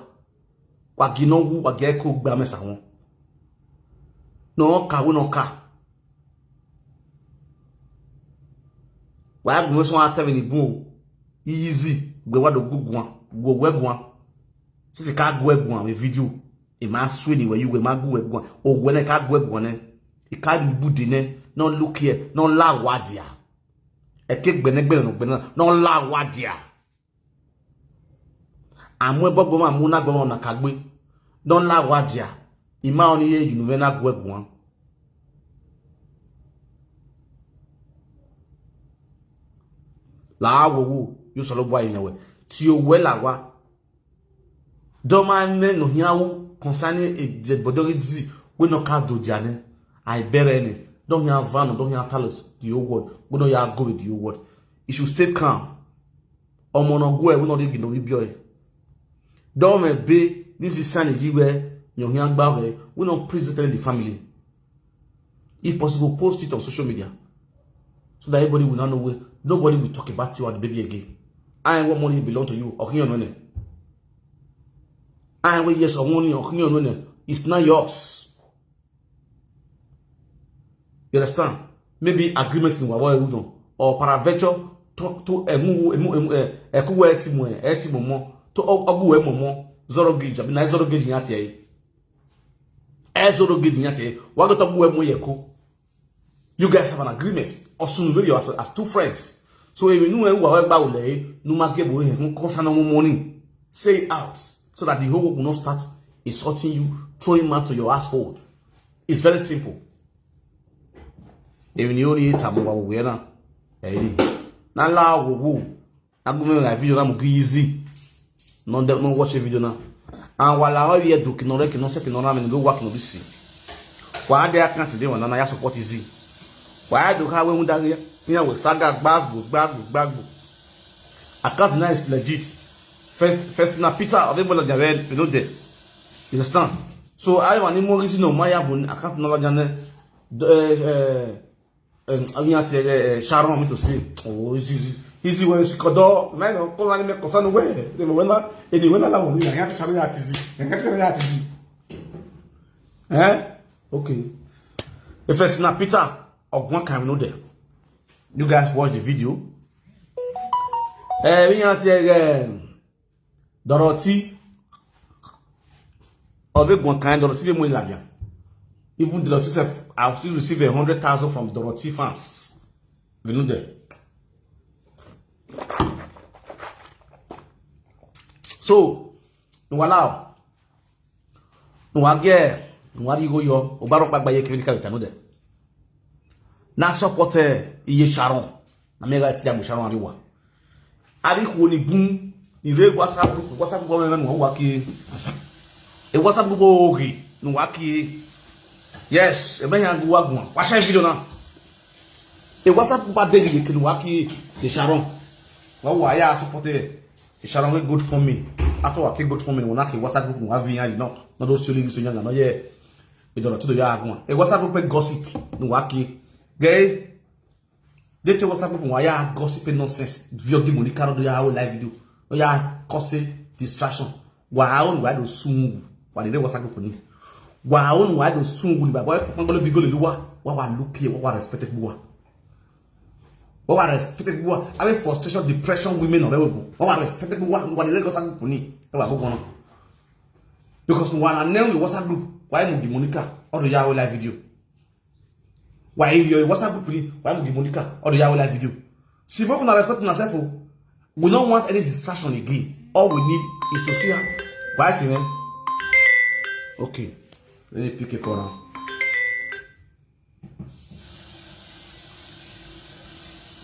Wa gi no wu wa ge ko gba mesa won. No ka wo no ka. Wa gun so wa te ni bun o. Easy. Gbe wa do gugun. Go we gun. Sisi ka gu egun we video. E ma su ni we you we ma gu egun. O we ne ka gu egun ne. E ka ri bude ne. No look here. No la wa dia. E ke gbe ne gbe no gbe na. No la wa dia. Amu ebo goma amu na goma na kagbe. Don la wa dia. Ima oni ye you no na gwe gwan. La wo wo. You solo bwa yin we. Ti o we la wa. Don ma ne no hiawu concerning a dead body di we no ka do dia ne. I bere ne. Don ya van, don ya talos the whole world. We no ya go with the whole world. You should stay calm. Omo no go e we no dey gino we bio e. Don me be this is sign is where your hand gba we we no please tell the family. If possible, post it on social media so that everybody will not know where nobody will talk about you and the baby again. I want money belong to you. Okay, no, no. I want yes or money. Okay, no, no. It's not yours. You understand? Maybe agreements in Wawa Udon or paraventure talk to emu emu emu eh, ekuwe etimu eh, etimu mo to ogu emo mo zoro gauge abi na zoro gauge yati eh. Eh zoro gauge yati eh. Wa go to ogu emo yeko. You guys have an agreement. Osun very as, as two friends. So if you know who are about le, no ma get boy, no concern no money. Say it out so that the whole world will not start insulting you, throwing mud to your household. It's very simple. Èmi ni ó rí ìtààmú wa wò wẹ́rà. Ẹ̀rí. Nálá wò wò. Agbóhùn ẹ̀rọ video náà mú kí easy. No de no watch a video náà. And while I hear do kino re kino se kino ra mi go work no bisi. Wa de account de wọn na ya support easy. Wa do ka we mu dare. Yan we saga gbagbo gbagbo gbagbo. Account na is legit. First first na Peter of Ebola Jaren, you know there. You understand? So I want more reason no my have account no la jane. Eh eh Em, a yan ti eh, Sharon mi to say. Oh, easy, easy. Easy when she kodo. Man, oh, cause any me cause no way. They when na, any when na la won. Ya ti Sharon ya ti zi. Ya ti Sharon ya ti zi. Eh? Okay. If it's not Peter, Ogwan can know there. You guys watch the video. Eh, we yan ti eh, Dorothy. Of a one kind, Dorothy Lemoy Labian. Even Dorothy self, I've still received a hundred thousand from Dorothy fans. You know that. So, no allow. No age, no ari go yo, obaro pagba ye kiri ka ta no de. Na support eh, iye Sharon. Na me ga ti ya mo Sharon ariwa. Ari ko ni bun, ire WhatsApp group, WhatsApp group wa no wa ki. E WhatsApp group o ki, no wa ki. Yes, ebe ya gwa gwa. Watch that video now. E WhatsApp group a dey here, kinu wa ki e Sharon. Wa wa ya support e Sharon with good for me. After wa ki good for me, wa na ki WhatsApp group wa vi ya, you know. No do soli so nyanga no ye. E do to ya gwa. E WhatsApp group gossip no wa ki. Gay. They tell WhatsApp group wa ya gossip nonsense. Vio di Monica do ya live video. No ya cause distraction. Wa own wa do sungu. Wa dey WhatsApp group ni. Wa own wa do sungu ni ba boy. Ngolo bigo le wa. Wa wa look here. Wa wa respect wa. Wa wa respect wa. Abi frustration, depression, women or wa. Wa wa respect wa. Wa dey WhatsApp group ni. E wa go go no. Because wa na name WhatsApp group. Wa mu di Monica. O do ya live video. Wa e yo WhatsApp group ni, wa mu di Monica, o do ya live video. See, make una respect una self o. We don't want any distraction again. All we need is to see her. Quiet, man. Okay. Let me pick a call now.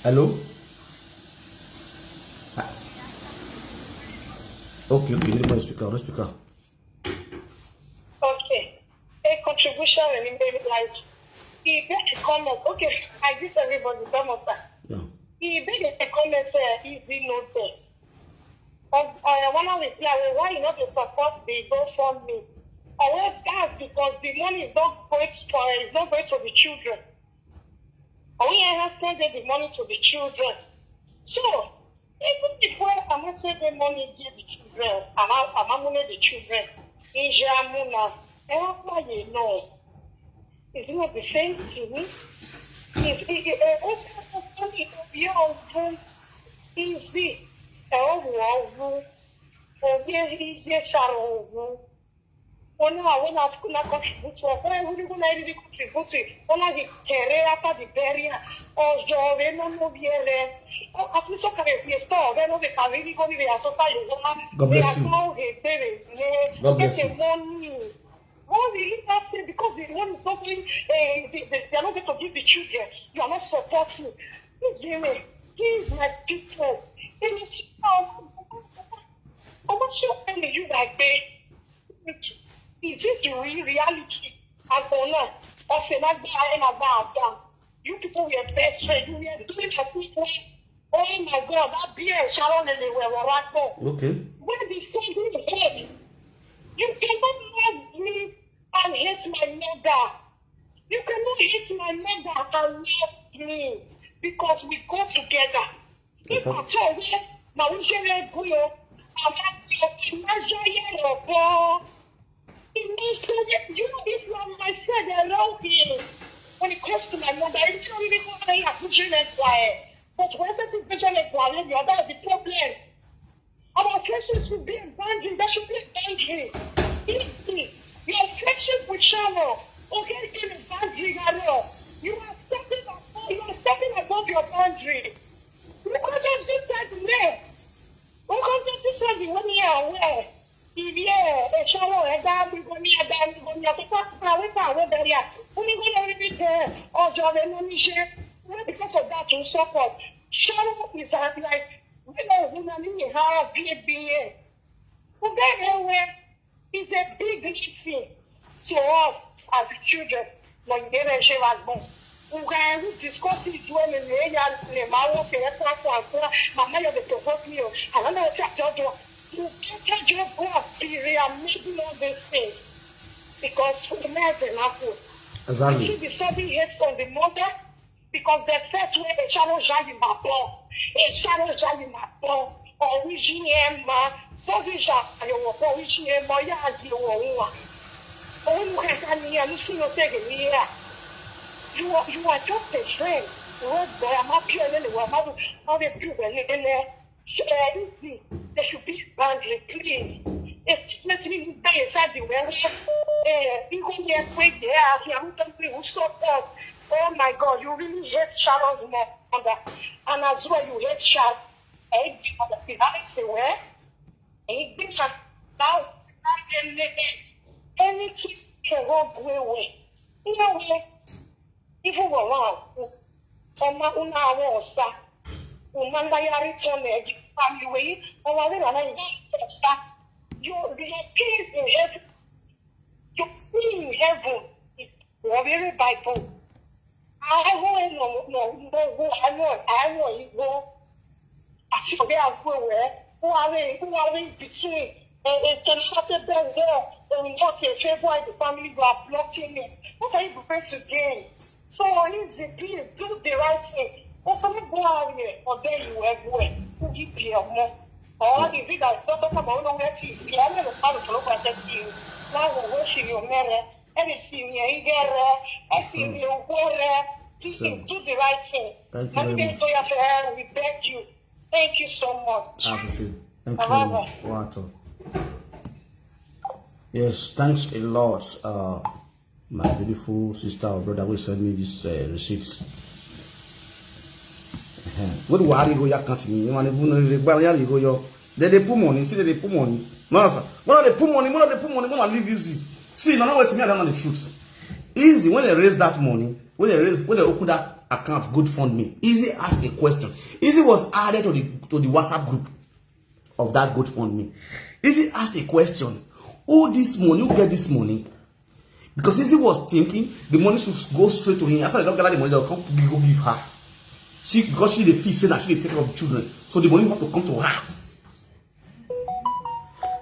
Hello? Ah. Okay, okay, let me speaker, let speaker. Okay. A contribution in the life. He made a comment. Okay, I greet everybody. Come on, sir. Yeah. He made a comment, sir. Easy note there. But I want to reply, well, why you not to support the GoFundMe? Or well, that's because the money is not going to, uh, is not going to the children. Or we are not sending the money to the children. So, even if we are not sending money to the children, I'm not, I'm not money the children. In Jamuna, help my you know. Is it not the same thing? Is it, it, it, it, it, it, is it? Oh, wow. Oh, yeah, yeah, Sharon. Ona wena kuna contribute wa kwa wuli kuna ili contribute. Ona di kere apa di beria. O yo ve no no viere. O asmi so kare fiesta o ve no ve kavini ko ni ve aso pa yo. God bless you. God bless you. Money. What will you just say because the money is not going, eh, they, they, they are not going to give the children. You are not supporting. Please, give me, please, my people. It is how, how much you pay you like pay? Is this the real reality? And for now, or say, like, I am about that. You people were best friends. You were doing a good work. Oh my God, that beer, Sharon and they were right there. Okay. When the sudden hate, you cannot love me and hate my mother. You cannot hate my mother and love me because we go together. If I tell you, now we shall let go. I'm not going to measure your ball. It means that you know, if you are my friend, I love you. When it comes to my mother, it's not even going to be a good like quiet. But when such a situation like quiet, you are the problem. Our friendship should be a boundary. There should be a boundary. If the, your friendship with Sharon, okay, became a boundary, Garo, you are stepping above, you are stepping above your boundary. You can't just decide the name. You can't just decide the one year away. If yeah, a Sharon, a guy, we go near, a guy, we go near. So, what, what, what, what, what, we go near, we go near. Or, John, we go near. Because of that, you support. Sharon is, uh, like, we know who na me have be be. Uga ewe is a big lesson to us as the children. No yere she was born. Uga ewe discuss it when the area le ma wo se kwa kwa kwa. Mama, you dey provoke me o. I don't know what you do. You can't just go up here and make all these things. Because we never laugh. Exactly. You see the sudden hate on the mother. Because the first way a channel jali ma bon, a channel jali ma bon, origine ma, so we ja ayo wo origine ma ya di wo wa. Oh, you can can ya, you see no say ni ya. You are, you are just a friend. Road boy, I'm up here, and I'm out of the people in there. Easy. There should be boundary, please. If this makes me die inside the well, eh, you go there, quick there, you are not going to stop us. Oh my God, you really hate Sharon's mother. And as well, you hate Sharon. Eh, you have to be nice to her. Eh, you have now, anything can go away. You know, even go around. Ọma una awo osa. Una na ya return eh, the family way. Ọma we na na ya osa. Your, your peace in heaven. Your sin in heaven is Wabere Bible. Awo no no no go ano awo iwo. Asi obi awo we. Who are we? Who are we between? And and can shut it down there. And we not in favor of the family who are blocking it. What are you going to gain? So easy, please do the right thing. But some people are here, or there you were going. Who give you more? Or is it that it's not something about no where to be? I don't know how to look at you. Now we worship your mere. Anything here, you get there. Anything you go there. Please do the right thing. Thank you very much. We beg you. Thank you so much. I appreciate it. Thank you very much. Wow. Yes, thanks a lot. Uh, my beautiful sister or brother will send me this uh, receipts. What do I go your country? You want to go your they dey put money, see they dey put money. No, sir. When they put money, when they put money, when I leave easy. See, no, no, wait me, I don't know the truth. Easy, when they raise that money, when they raise, when they open that account, GoFundMe, Easy asked a question. Easy was added to the to the WhatsApp group of that GoFundMe. Easy asked a question. Who this money? Who get this money? Because Easy was thinking the money should go straight to him. After they don't gather the money, they'll come go give her. She because she dey feel say that she dey take care of children, so the money have to come to her.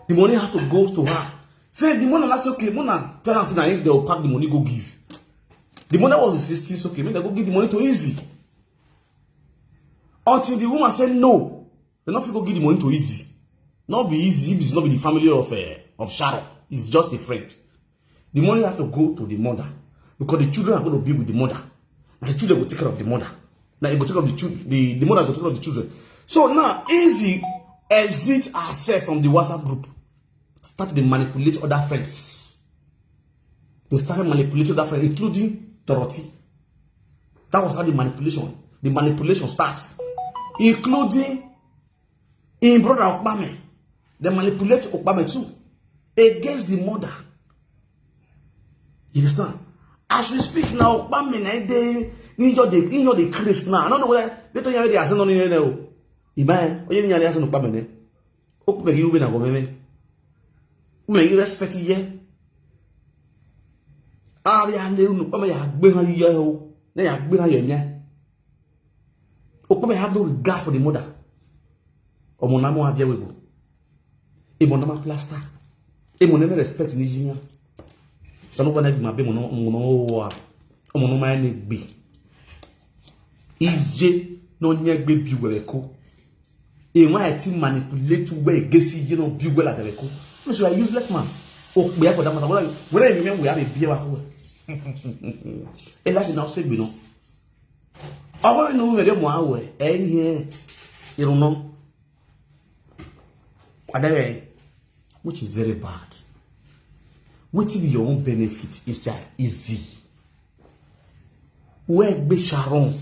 The money has to go to her. Say the money na say okay, Mona tell am say na him dey pack the money go give. The mother was insisting say okay, make dem go give the money to Easy. Until the woman say no, they no fit go give the money to Easy. Not be Easy, if it's not be the family of uh, of Sharon, it's just a friend. The money have to go to the mother because the children are going to be with the mother. And the children will take care of the mother. Now you go take care of the children. The, the mother go take care of the children. So now Easy exit herself from the WhatsApp group. Start to manipulate other friends. They started manipulating other friends, including Dorothy. That was how the manipulation, the manipulation starts, including in brother Okpame. They manipulate Okpame too against the mother. You understand? As we speak now, Okpame na dey in your the in your the craze now. I don't know whether they tell you they are saying no no no. Ibai, oye ni are saying Okpame ne. Okpame you be na go meme. Okpame you respect ye. Ari ale unu Okpame ya gbe na ye o. Na ya gbe na ye nya. Okpame have no regard for the mother. Omo na mo adie webo. Emo na ma plaster. Emo na me respect ni jinya. Sanu bana bi ma be mo no mo no wa. Omo no ma ni gbe. Ije no nye gbe bi we ko. E wa e ti manipulate we against ije no bi we la de ko. So you are useless man. O pe for that matter. Whether you mean we have a beer wa ko. E la si na o se gbe no. Ọwọ́ inú rẹ̀ mọ̀ àwẹ̀ ẹ̀yìn irun náà. Adẹ́rẹ́, which is very bad. Wetin be your own benefit inside Easy? Where be Sharon?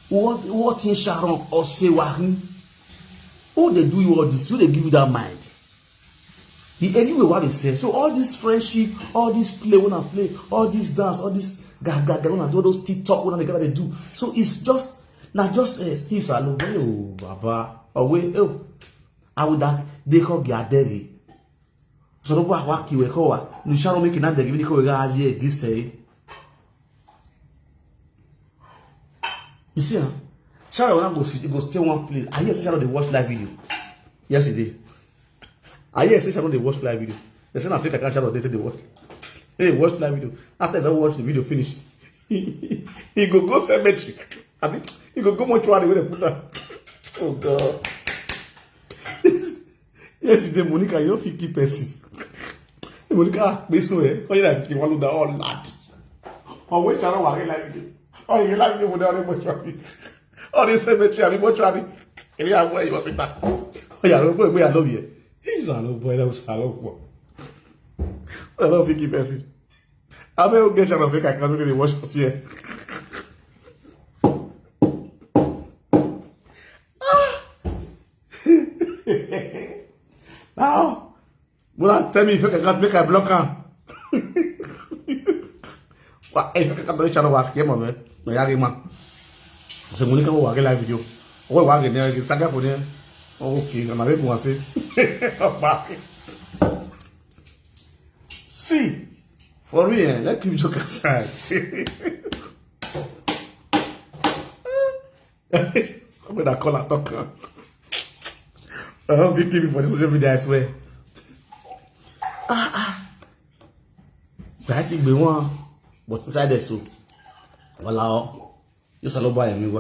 What what in Sharon or Sewahin? Who they do you all this? Who they give you that mind? The anyway what they say. So all this friendship, all this play when I play, all this dance, all this gaga gaga when I do all those TikTok when they gotta do. So it's just not just uh, he's a little oh baba away oh. I would that they call Gaderi. So no wa ki we ko wa. Ni Sharon make na de ni ko ga aje this day. You see, huh? Sharon when I go see, go stay one place. I hear Sharon they watch live video yesterday. I hear say Sharon they watch live video. They say na fake account Sharon they say they watch. Hey, watch live video. After they watch the video finish, he go go cemetery. I mean, he go go mortuary where they put her. Oh God. Yesterday, Monica, you don't fit keep person. Monica, me so eh. Oh yeah, you want to all that. Oh, wait, Sharon, why like you? Oh, you like you without a mortuary. Oh, they say mortuary, mortuary. Ele ya boy you fit. Oh yeah, boy, boy, I love you. He's a love boy, that was a love boy. I don't think he person. I will get out of it. I can't really watch us here. Now, when I tell me if I can make a block am. Wa e ka ka channel wa ke mo me. Me ya ke ma. Se mo ni ka wa ke live video. O wa ke ne ke saga ko ne. Okay, na be mo se. Ba. See. For real, eh, let people joke aside. I'm gonna call her talk. I don't beat me for this social media, I swear. Ah, ah. But I think we want, but inside there, so. Well, you salo buy me.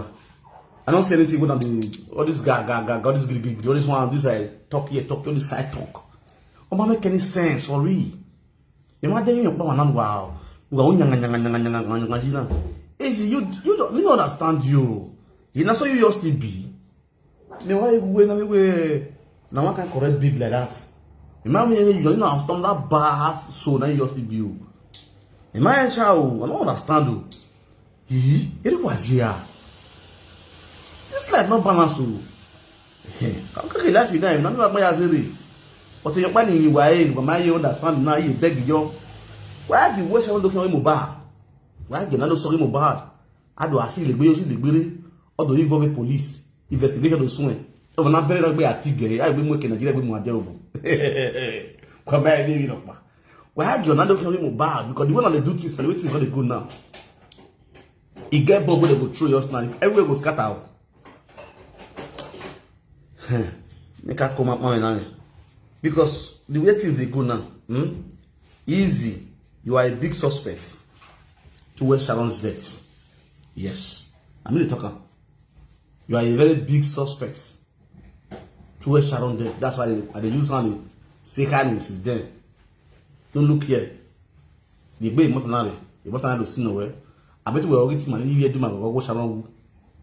I don't say anything when I'm doing all this guy, guy, guy, all this gig, gig, all this one, this I talk here, talk, all this side talk. Oh, make any sense for real? Imagine you, wow, wow, nyanga, nyanga, nyanga, nyanga, nyanga, nyanga, you know. Is you, you don't, me understand you. You know, so you just be. Me why you go na me way na one kind correct babe like that. Imagine you, you know, stomach that bad, so now you just be you. Imagine, child, I don't understand you. Yìí, eré wà ṣe à. This life no balance o. Kàkàkì life yìí náà, ìnáwó àgbáyà ṣe rè. But èèyàn pẹ́ ní ìwà ẹ̀, ìgbà máa yẹ understand náà, yẹ bẹ́ẹ̀ gbìyọ́. Why be where ṣe wọ́n lókè wọn Mohbad? Why jẹ̀ náà ló sọ pé Mohbad? Adùn àti ìlẹ̀gbẹ́ yóò sì lè gbére. Ọdún yìí involve police. Investigation ló sún ẹ̀. Ọmọ náà bẹ̀rẹ̀ lọ́gbẹ́ àti gẹ̀rẹ́, àìgbé mú ẹ̀kẹ́ Nàìjíríà gbé mú adé òbò. Kọ́ báyìí ní ìrọ̀pá. Why jẹ̀ náà lókè wọn Mohbad? Because the one that dey do things, the way things no dey go now. E get bomb wey dem go throw just now, everywhere go scatter o. Make I come up my now. Because the way things dey go now, hmm? Easy, you are a big suspect towards Sharon's death. Yes, I mean the talker. You are a very big suspect towards Sharon's death. That's why I dey, I dey use hand say hi since then. Don't look here. The gbé ìmọ̀tàn náà rẹ̀, ìmọ̀tàn náà ló sí nowhere. Àbí tí wọ́n rí tí màá ní yíyẹ dùn màá kọ́kọ́ ṣàrán wu.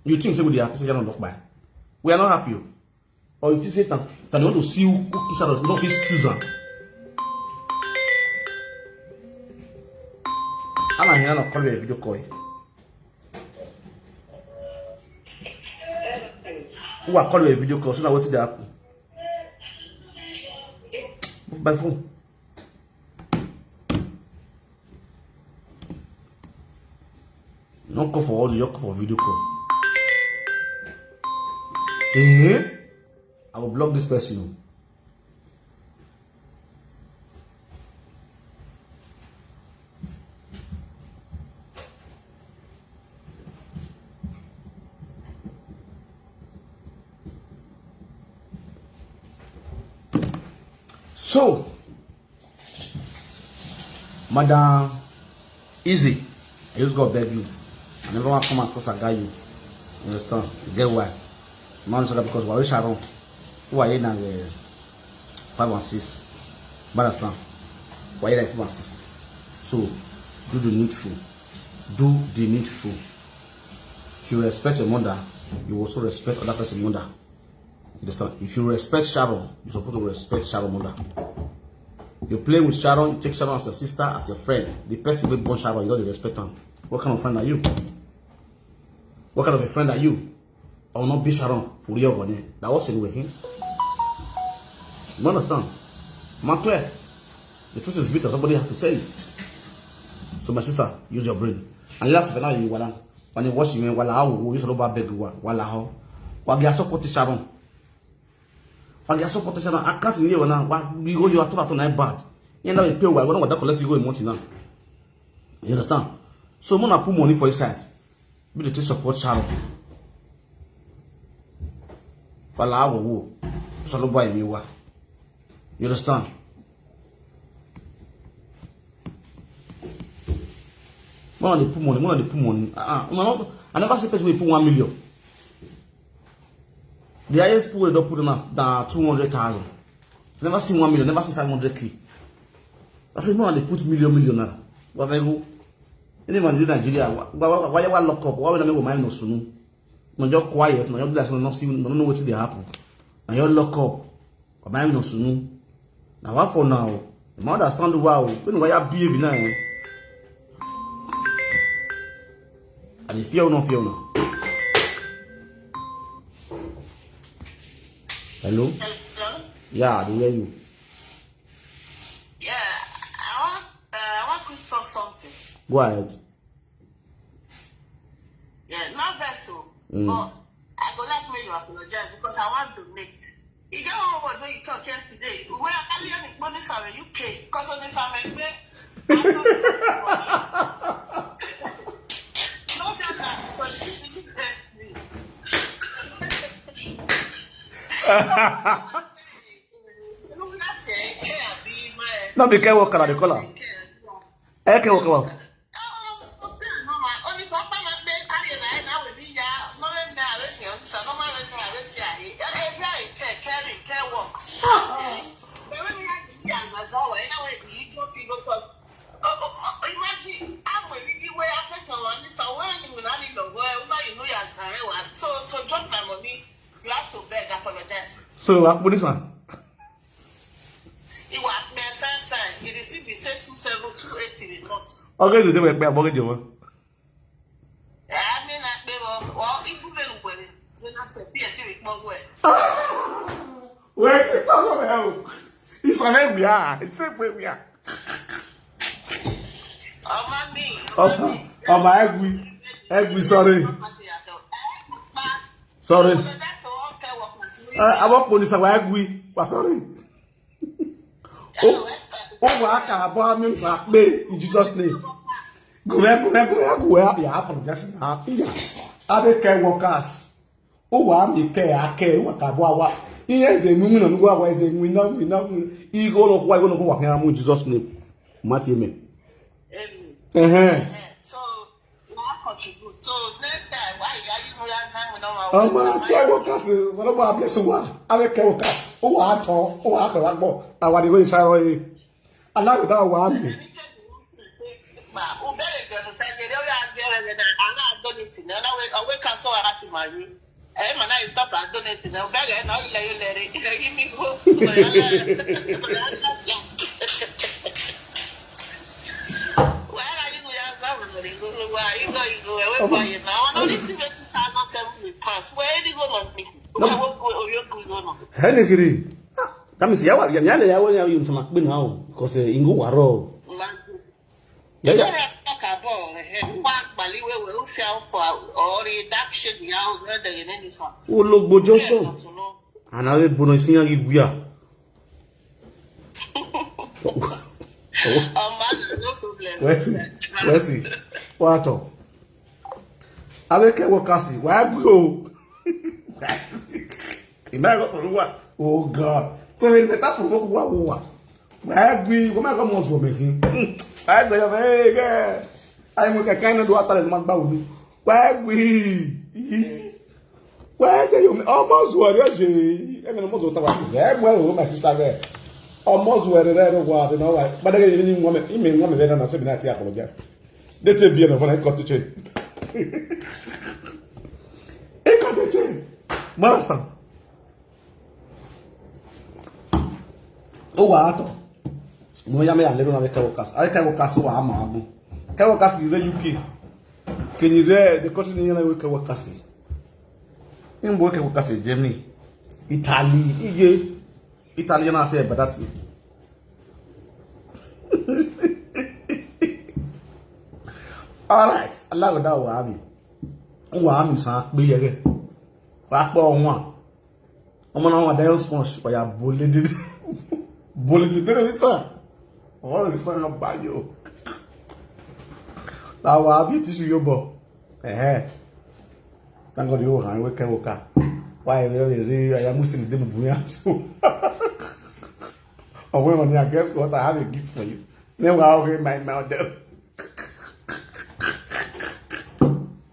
You think say we dey happy say Sharon don kpai? We are not happy o. Or you think say na, na they want to see who, who kill Sharon, no fit excuse am. Ana hina na call your video call. Who are call your video call? So na wetin dey happen? Move my phone. No call for audio, you call for video call. Eh? I will block this person. So, Madam Easy, I just go beg you. I never want to come across a guy you. You understand? You get why? Man, so that because why Sharon? Who are you now? Eh, five and six. You understand? Why you like five and six? So, do the needful. Do the needful. If you respect your mother, you also respect other person's mother. You understand? If you respect Sharon, you're supposed to respect Sharon mother. You play with Sharon, you take Sharon as your sister, as your friend. The person wey born Sharon, you don't respect am. What kind of friend are you? What kind of a friend are you? I will not be Sharon. Puri your body. That was in with him. You understand? Ma clear. The truth is bitter. Somebody has to say it. So my sister, use your brain. And last but not least, wala. When you watch me, wala, how you solo ba beg wa, wala how. Wa get support Sharon. Wa get support Sharon. I can't hear now. Wa we go you are told that bad. You know we pay wa. We don't want to collect you go in money now. You understand? So mona put money for inside. Be the to support Sharon. Wala how wo. Solo ba mi wa. You understand? Mona dey put money, mona dey put money. Uh-uh. Una no, I never see person wey put one million. The highest people wey don put na, na two hundred thousand. I never see one million, never see five hundred K. I say mona dey put million, million naira. What I go? Any man in Nigeria, why, why, why, why lock up? Why would I make my no sunu? No just quiet, no just like no see, no know wetin dey happen. Na your lock up. Baba mi no sunu. Na what for now? You might understand why o. When why you behave now, eh? I dey fear or no fear now. Hello? Hello? Yeah, I dey hear you. Yeah, I want, uh, I want quick talk something. Go ahead. Yeah, not vessel, Mm. But I go like make you apologize because I want to make. You get one word when you talk yesterday. Where earlier in Bonnie Sare, U K, because of the Same, No tell am, because you dey vex me. No be care worker I dey call am. Eh, care worker. Imagine, I'm a really way I pay for one, this one, when you will not need the world, you know, you are Zarewa. So, to drop my money, you have to beg, apologize. So, I put this one. You are my fan, fan. You receive, you say two seven two eighty, you not. Okay, today we're paying mortgage, you want? Ami na pe wo, wo ibu be lu were. Ze na se bi e ti ri po we. Wee sị kpọrọ m ya o. Ị sọ na egwu ya, ị sị ekwe egwu ya. Ọma mi, ọma mi. Ọma egwu, egwu, sorry. Sorry. Eh, I want police, I egwu, but sorry. Ụmụaka abụọ amị m sa akpe in Jesus' name. Gụwe, gụwe, gụwe, gụwe, ya apologize na ya. Abịa ke workers. Ụwa amị ke ya ke, ụwa ka abụọ awa. Ihe eze nwe nwe na nugwu awa eze nwe na nwe na nwe. Igo ụlọ kwụwa, igo ụlọ kwụwa, ya mụ in Jesus' name. Mati eme. Ehe. So, why contribute? So, next time, why you, you know that time we don't want. Ọmọ, ke workers, sọlọ bọ abless wa. Abịa ke workers. Ụwa atọ, ụwa atọ wa gbọ. Awa dị go isaro e. Alaghịda ụwa amị. Henigiri. That means yawa, ya, ya, ya, ya, you must be now, because, uh, ingo waro. Yeah, yeah. Ologbo Johnson. And I will bonus in a guya. Where's he? Where's he? What? Abịa ke workers, why go? Ị ma go for what? Oh God. So we better provoke wa wa. Why go? Go ma go must go make him. I say, hey, girl. I make a kind of do what I man ba wu. Why go? Why say you almost worry? I mean, almost what I, yeah, well, my sister there. Almost worry there, what, you know, what? But again, you mean woman, you mean woman, then I say, "Not apologize." They take beer, when I cut the chain. Ị cut the chain. Master. Ụwa atọ. Mo ya me ya lero na ke workers. Ai ke workers wa ama abu. Ke workers ni re U K. Ke ni re the country ni na we ke workers. Ni mbo ke workers Germany. Italy, ije. Italy na te badati. All right, Allah go da wa mi. Wa mi san pe yere. Wa po won. Ọmọ náà wà dáyọ̀ sponge, ọ̀yà bọ̀lẹ́dẹ́dẹ́. Bọ̀lẹ́dẹ́dẹ́ ní sàn. Ọ̀rọ̀ ní sàn báyọ̀. Làwọn àbí tíṣù yóò bọ̀. Ẹ̀hẹ́. Thank God you hàn wé kẹ́wọ́ ká. Why you really, I am Muslim, they be brilliant. Oh, well, I guess what, I have a gift for you. Then we are okay, my, my, them.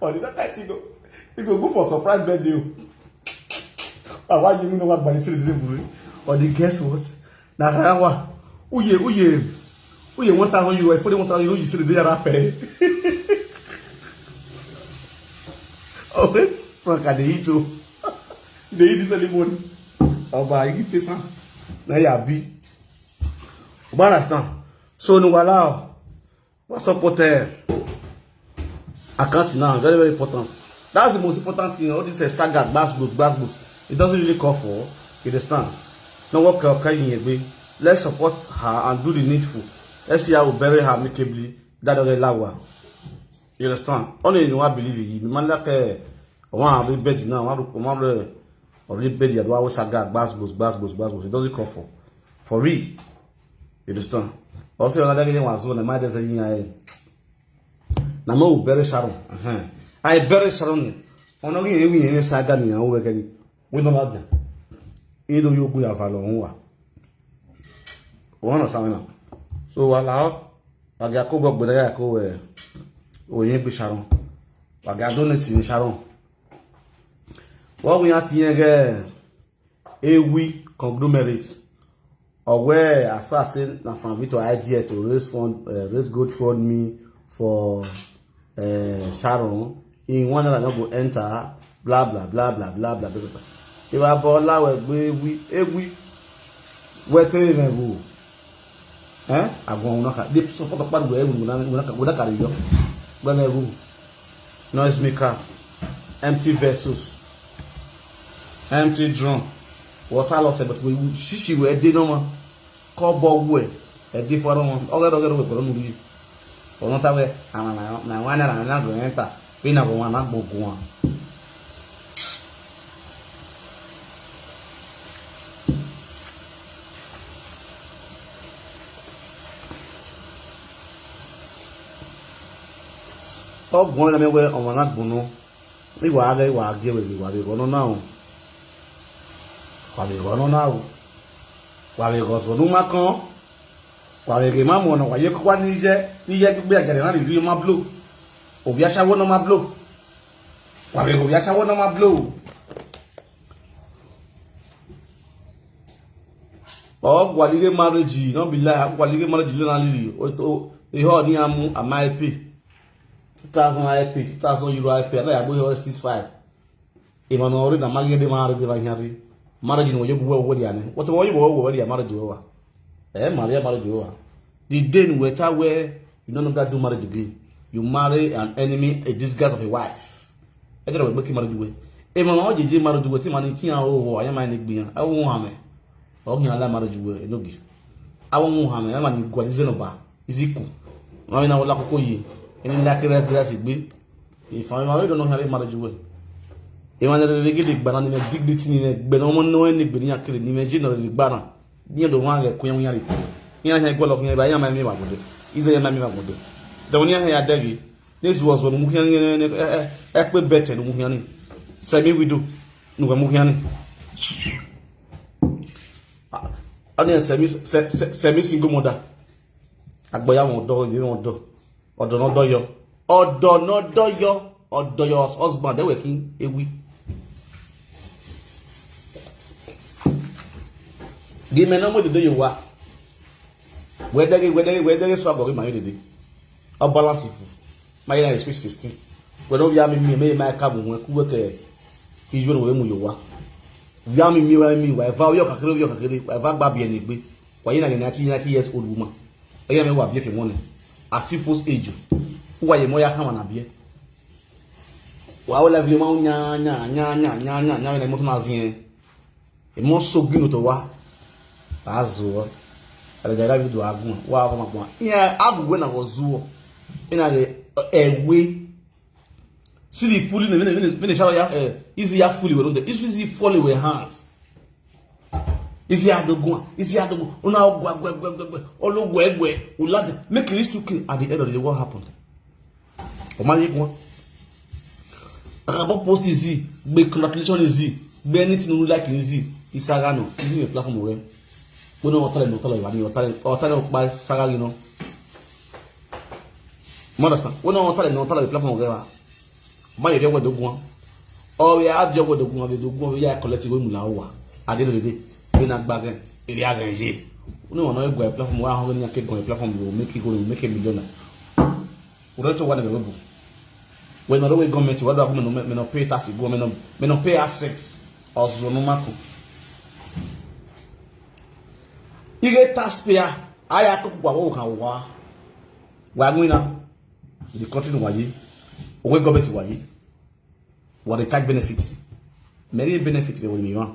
Or the that kind thing, go. If you go for surprise birthday, oh. Ah, why you know what by the delivery? Or the guess what? Na harawa. Uye, uye. Uye, one thousand euro, forty one thousand euro, you see the day rapper. Oh, Frank, I dey eat, oh. Dey eat this early morning. Oh, but I give this one. Now you be. You understand? So, no, wow. What's up with the account now? Very, very important. That's the most important thing. All this, uh, saga, gbas, gbos, gbas, gbos. It doesn't really call for. You understand? No work, uh, carry in a way. Let's support her and do the needful. Let's see how we bury her amicably. That don't allow her. You understand? Only you want believe it. Man, like, uh, one have bed now. One, one, uh, already bed. You have saga, gbas, gbos, gbas, gbos, gbas, gbos. It doesn't call for. For real. You understand? Also, another thing was on the mind is saying, "I, na mo bury Sharon." Uh-huh. I bury Sharon. Ono gi ewi yen saga ni awon wekeni. We no matter. Ido yo gu ya fa lo wa. Ono sa na. So, wala o. Wa ga ko bo gbe ya ko we. O yen bi Sharon. Wa ga donate ni Sharon. Wa wi ati yen ge. Ewi conglomerate. Owe, as far as say na from Victor idea to raise fund, uh, raise GoFundMe for, uh, Sharon. In one naira no go enter. Blah, blah, blah, blah, blah, blah, blah, blah. If I ball out with Ewi, Ewi, where to even go? Eh? I go on. They support the part where we gonna, we gonna, we gonna carry you. Gonna go. Noise maker, empty vessels, empty drum, water loss, but we shishi we dey normal. Call ball we, e dey for normal. Oge oge we poro nuri. Ono ta we, ama na na wana na na go enter. Pina go wana go go. Ọ gwọ na mewe ọmọ na gbunu. Iwa aga iwa aga we wa be gono na o. Wa be gono na o. Wa be go so nu ma kan. Wa be ge ma mo na wa ye kwa ni je, ni je gbe agere na ri ma blow. Obi asawo na ma blow. Wa be go obi asawo na ma blow. Oh, quality marriage, no be lie. Quality marriage, no na lili. O, o, e ho ni amu, am I pay? Two thousand I P, two thousand euro I P, and I go here six five. If I no already married, the marriage, the marriage. Marriage, no, you go over there. What about you go over there? Marriage over. Eh, marry, marriage over. The day in weta where you no longer do marriage again. You marry an enemy, a disguise of a wife. I don't know what marriage way. If I no J J marriage way, man, it's here, oh, I am my nigga. I won't have it. Ọ hịa ala marriage we, no gi. Awọ mu ha me, ama ni gwa dize no ba. Iziku. Ma na wala koko yi. Eni la ke res res gbe. If I ma we don't know how marriage we. E ma na re gidi gba na ni me dignity ni me gbe no mo no ni gbe ni akere ni me ji no re gba na. Ni do wa ge ko yan yan re. Ni ya gbo lo yan ba ya ma mi ba gode. Ize ya ma mi ba gode. Da woni ya ya dagi. This was on mu yan ni e pe better mu yan ni. Semi widow. Nu mu yan ni. Ani semi, se-, se-, semi single mother. Agboya won do, ye won do. Odo no do yo. Odo no do yo. Odo yo husband, they working, Ewi. Gi me no mo de yo wa. Wedege, wedege, wedege so ago ma yede. A balance fu. Ma yina is sweet sixteen. We no ya mi mi me ma ka bu we ku we ke. Ijo we mu yo wa. Ya mi mi wa mi wa va yo kakere yo kakere. Wa va gba bi eni gbe. Wa yina ninety, ninety years old woman. Oya me wa bi fi won. At people's age. Wa ye mo ya kama na bi. Wa o la vi ma nya nya nya nya nya nya na mo na zin. E mo so ginu to wa. Azu. Ala jara video agun. Wa ko ma ko. Ya agu we na go zuo. Ina le ewe. See the fooling, when, when, when they shout, eh, easy ya fully we don't. Easy fully we hands. Easy adogun, easy adogun. Una gwa gwa gwa gwa gwa. Olo gwa gwa. Ulade. Make this two kill at the end of the day. What happened? O ma ye gwa. Akabo post easy. Be congratulation easy. Be anything you like easy. Isagano. Easy me platform we. We no tell no tell you. Tell you pa sagagi no. Mo understand. We no tell no tell you platform we. Ma ye we dogun. O we a je we dogun, we dogun, we ya collect we mu la wa. At the end of the day, we na gba gan. Ere a gan je. We no want no go platform wa ho ni ke go platform we make it go, make a millionaire. We don't want to go. We no we government, we do me no, me no pay tax go, me no, me no pay assets. Ozo no mako. Ige taxpayer, aya to kwa wo kan wa. Wa ngwina. The country no waye. Owe government waye. What the tax benefit? Many benefit we mi wa.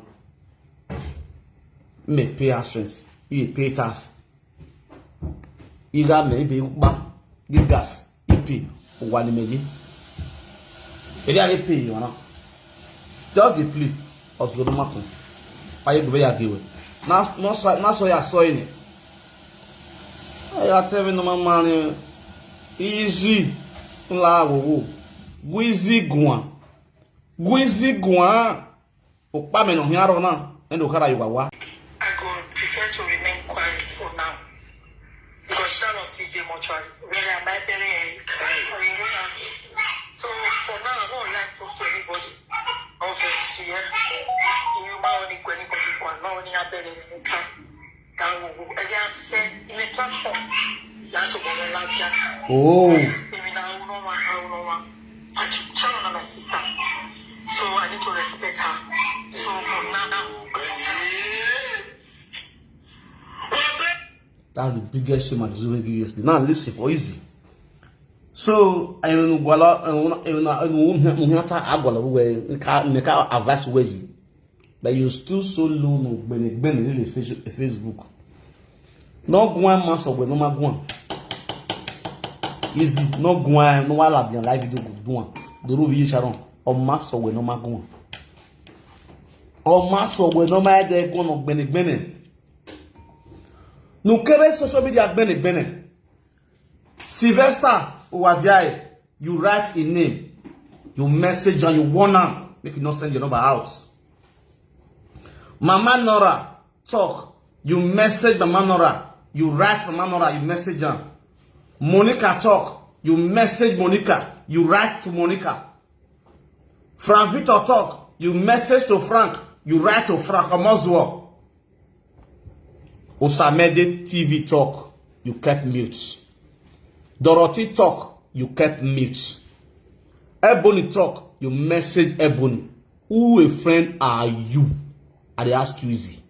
Me pay assets. You pay tax. Iga me be ba. Give gas. Ipi. Wa ni meji. Eri a pay you na. Just the plea. Ozo no mako. Aye gbe ya giwe. Na, no so, na so ya so ini. Aya tell me no man, man. Easy. La wo wo. Guizi guan. Guizi guan. Okpa me no hiaro na. Endo kara yuwa wa. I go prefer to remain quiet for now. Because Sharon still dey mortuary. Really, am I burying her? So for now, I don't like to talk to anybody. Obviously, yeah. You might only go anybody, but not only have any time. That will go. And they are said in a platform. You have to go on like that. Oh. Maybe now, I don't want, I don't want. But Sharon na my sister. So I need to respect her. So for now, now. That's the biggest shame I deserve give yesterday. Now listen for easy. So I even gwala I even I even hata agwala we ka me ka advice we. But you still so low no gbene gbene this Facebook. No go on maso we no ma go on. Easy, no go on, no wala bi live video go do on. Do ru vi Sharon. O maso we no ma go on. O maso we no ma de go no gbene gbene. No kere social media gbene gbene. Sylvester Uwadiaye, you write a name, you message and you warn am, make you no send your number out. Mama Nora talk, you message Mama Nora, you write Mama Nora, you message am. Monica talk, you message Monica, you write to Monica. Frank Victor talk, you message to Frank, you write to Frank Omozuo. Osamede T V talk, you kept mute. Dorothy talk, you kept mute. Ebony talk, you message Ebony. Who a friend are you? I dey ask you easy.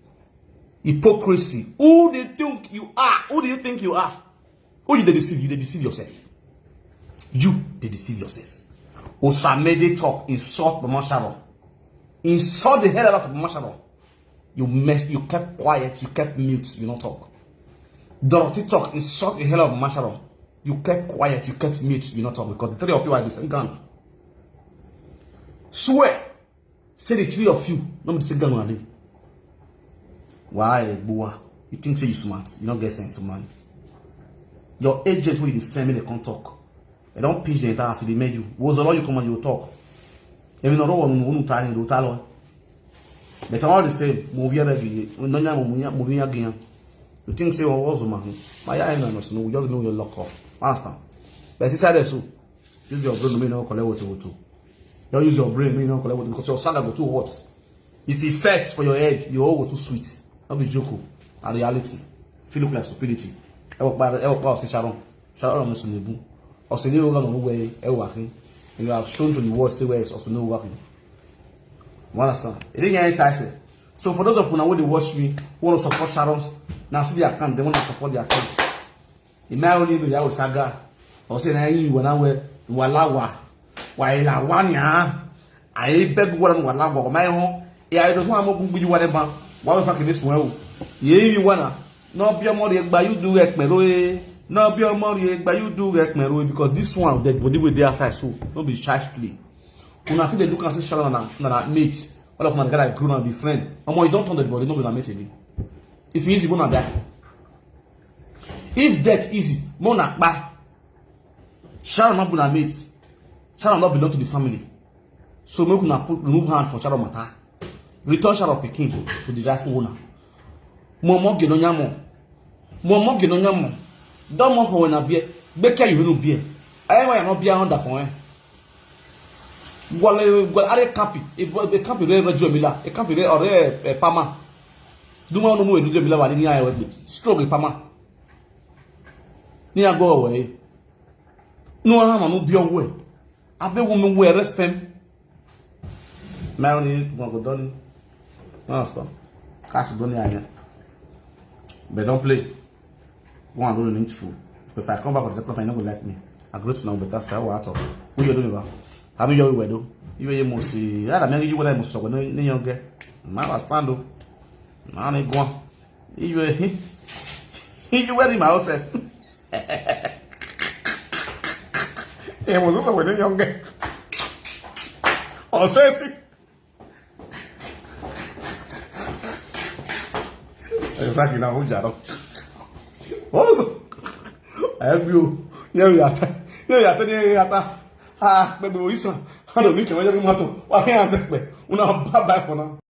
Hypocrisy. Who do you think you are? Who do you think you are? Who you dey deceive? You dey deceive yourself. You dey deceive yourself. Osamede talk, insult Mama Sharon. Insult the hell out of Mama Sharon. You mess, you kept quiet, you kept mute, you no talk. Dorothy talk, insult the hell out of Mama Sharon. You kept quiet, you kept mute, you no talk because the three of you are the same gang. Swear, say the three of you no be the same gang una dey. Why, Bua? You think say you smart? You no get sense, man. Your agent wey you dey send me dey come talk. They don pitch the entire house, they made you. Wozolo, you come and you talk. Even though one who tell you, tell. But all the same, move your ready. No nya move your move your game. You think say what was man? My eye no no. We just know you lock up. Understand? But inside there so, use your brain, make you no collect what you want to. Just use your brain, make you no collect what because your saga go too hot. If e set for your head, your own go too sweet. No be joke o. Na reality. Fit look like stupidity. Ẹ wọ pa ẹ wọ pa ọsẹ Sharon. Sharon ọmọ sọ n'ebu. Ọsẹ ní ìwé ọmọ wẹ ẹ wà kí. You have shown to the world say where is ọsẹ ní ìwé kí. You understand? It didn't get any title. So for those of una wey dey watch me, who wanna support Sharon's, na see the account, they wanna support the account. Ime only do ya saga. O se na yi wa na we wa la wa. Wa ila wa nya. Ai beg wa wa la wa ma ho. Ya do so mo gun gbi wa le ban. Wa we fa ke this one o. Ye yi wa na. No bi omo re gba you do ekpero e. No bi omo re gba you do ekpero e because this one, the body wey dey outside so, no be church play. Una fit dey look am say Sharon na na mate. All of una get like grown and be friend. Omo, you don turn the body, no be na mate again. If you easy, una die. If death easy, mo na kpa. Sharon no be na mate. Sharon no belong to the family. So make una put remove hand for Sharon matter. Return Sharon pikin to the rightful owner. Mo mo ge no nyamo. Mo mo ge no nyamo. Don mo ho na bie. Be ke you no bie. Ayi wa no bie on da fon e. Gwale gwale are kapi. E kapi re rejo mi la. E kapi re ore pama. Duma no mu e rejo mi la wa ni ayi we. Stroke pama. Ni agbo we. No ha ma no bi owo e. Abe wo me we respect. My only one go done. No stop. Cast done ya. But don't play. Go and do the needful. If I come back for the second time, you no go like me. I greet now better style. What up? Who you doing about? How you doing? You must see. I don't know you what I must so when you get. My stand up. Now they go. You you wearing my house. Ẹ mọ̀ sọ́sọ̀ wẹ̀ ní yọ̀ǹgẹ̀. Ọ̀sẹ̀ sí. Ẹ fúlákì náà ó jà lọ. Ó sọ. F B O, here we are. Here we are. Here we are. Ah, baby, we son. I don't need to. Why can't I say? Una bye bye for now.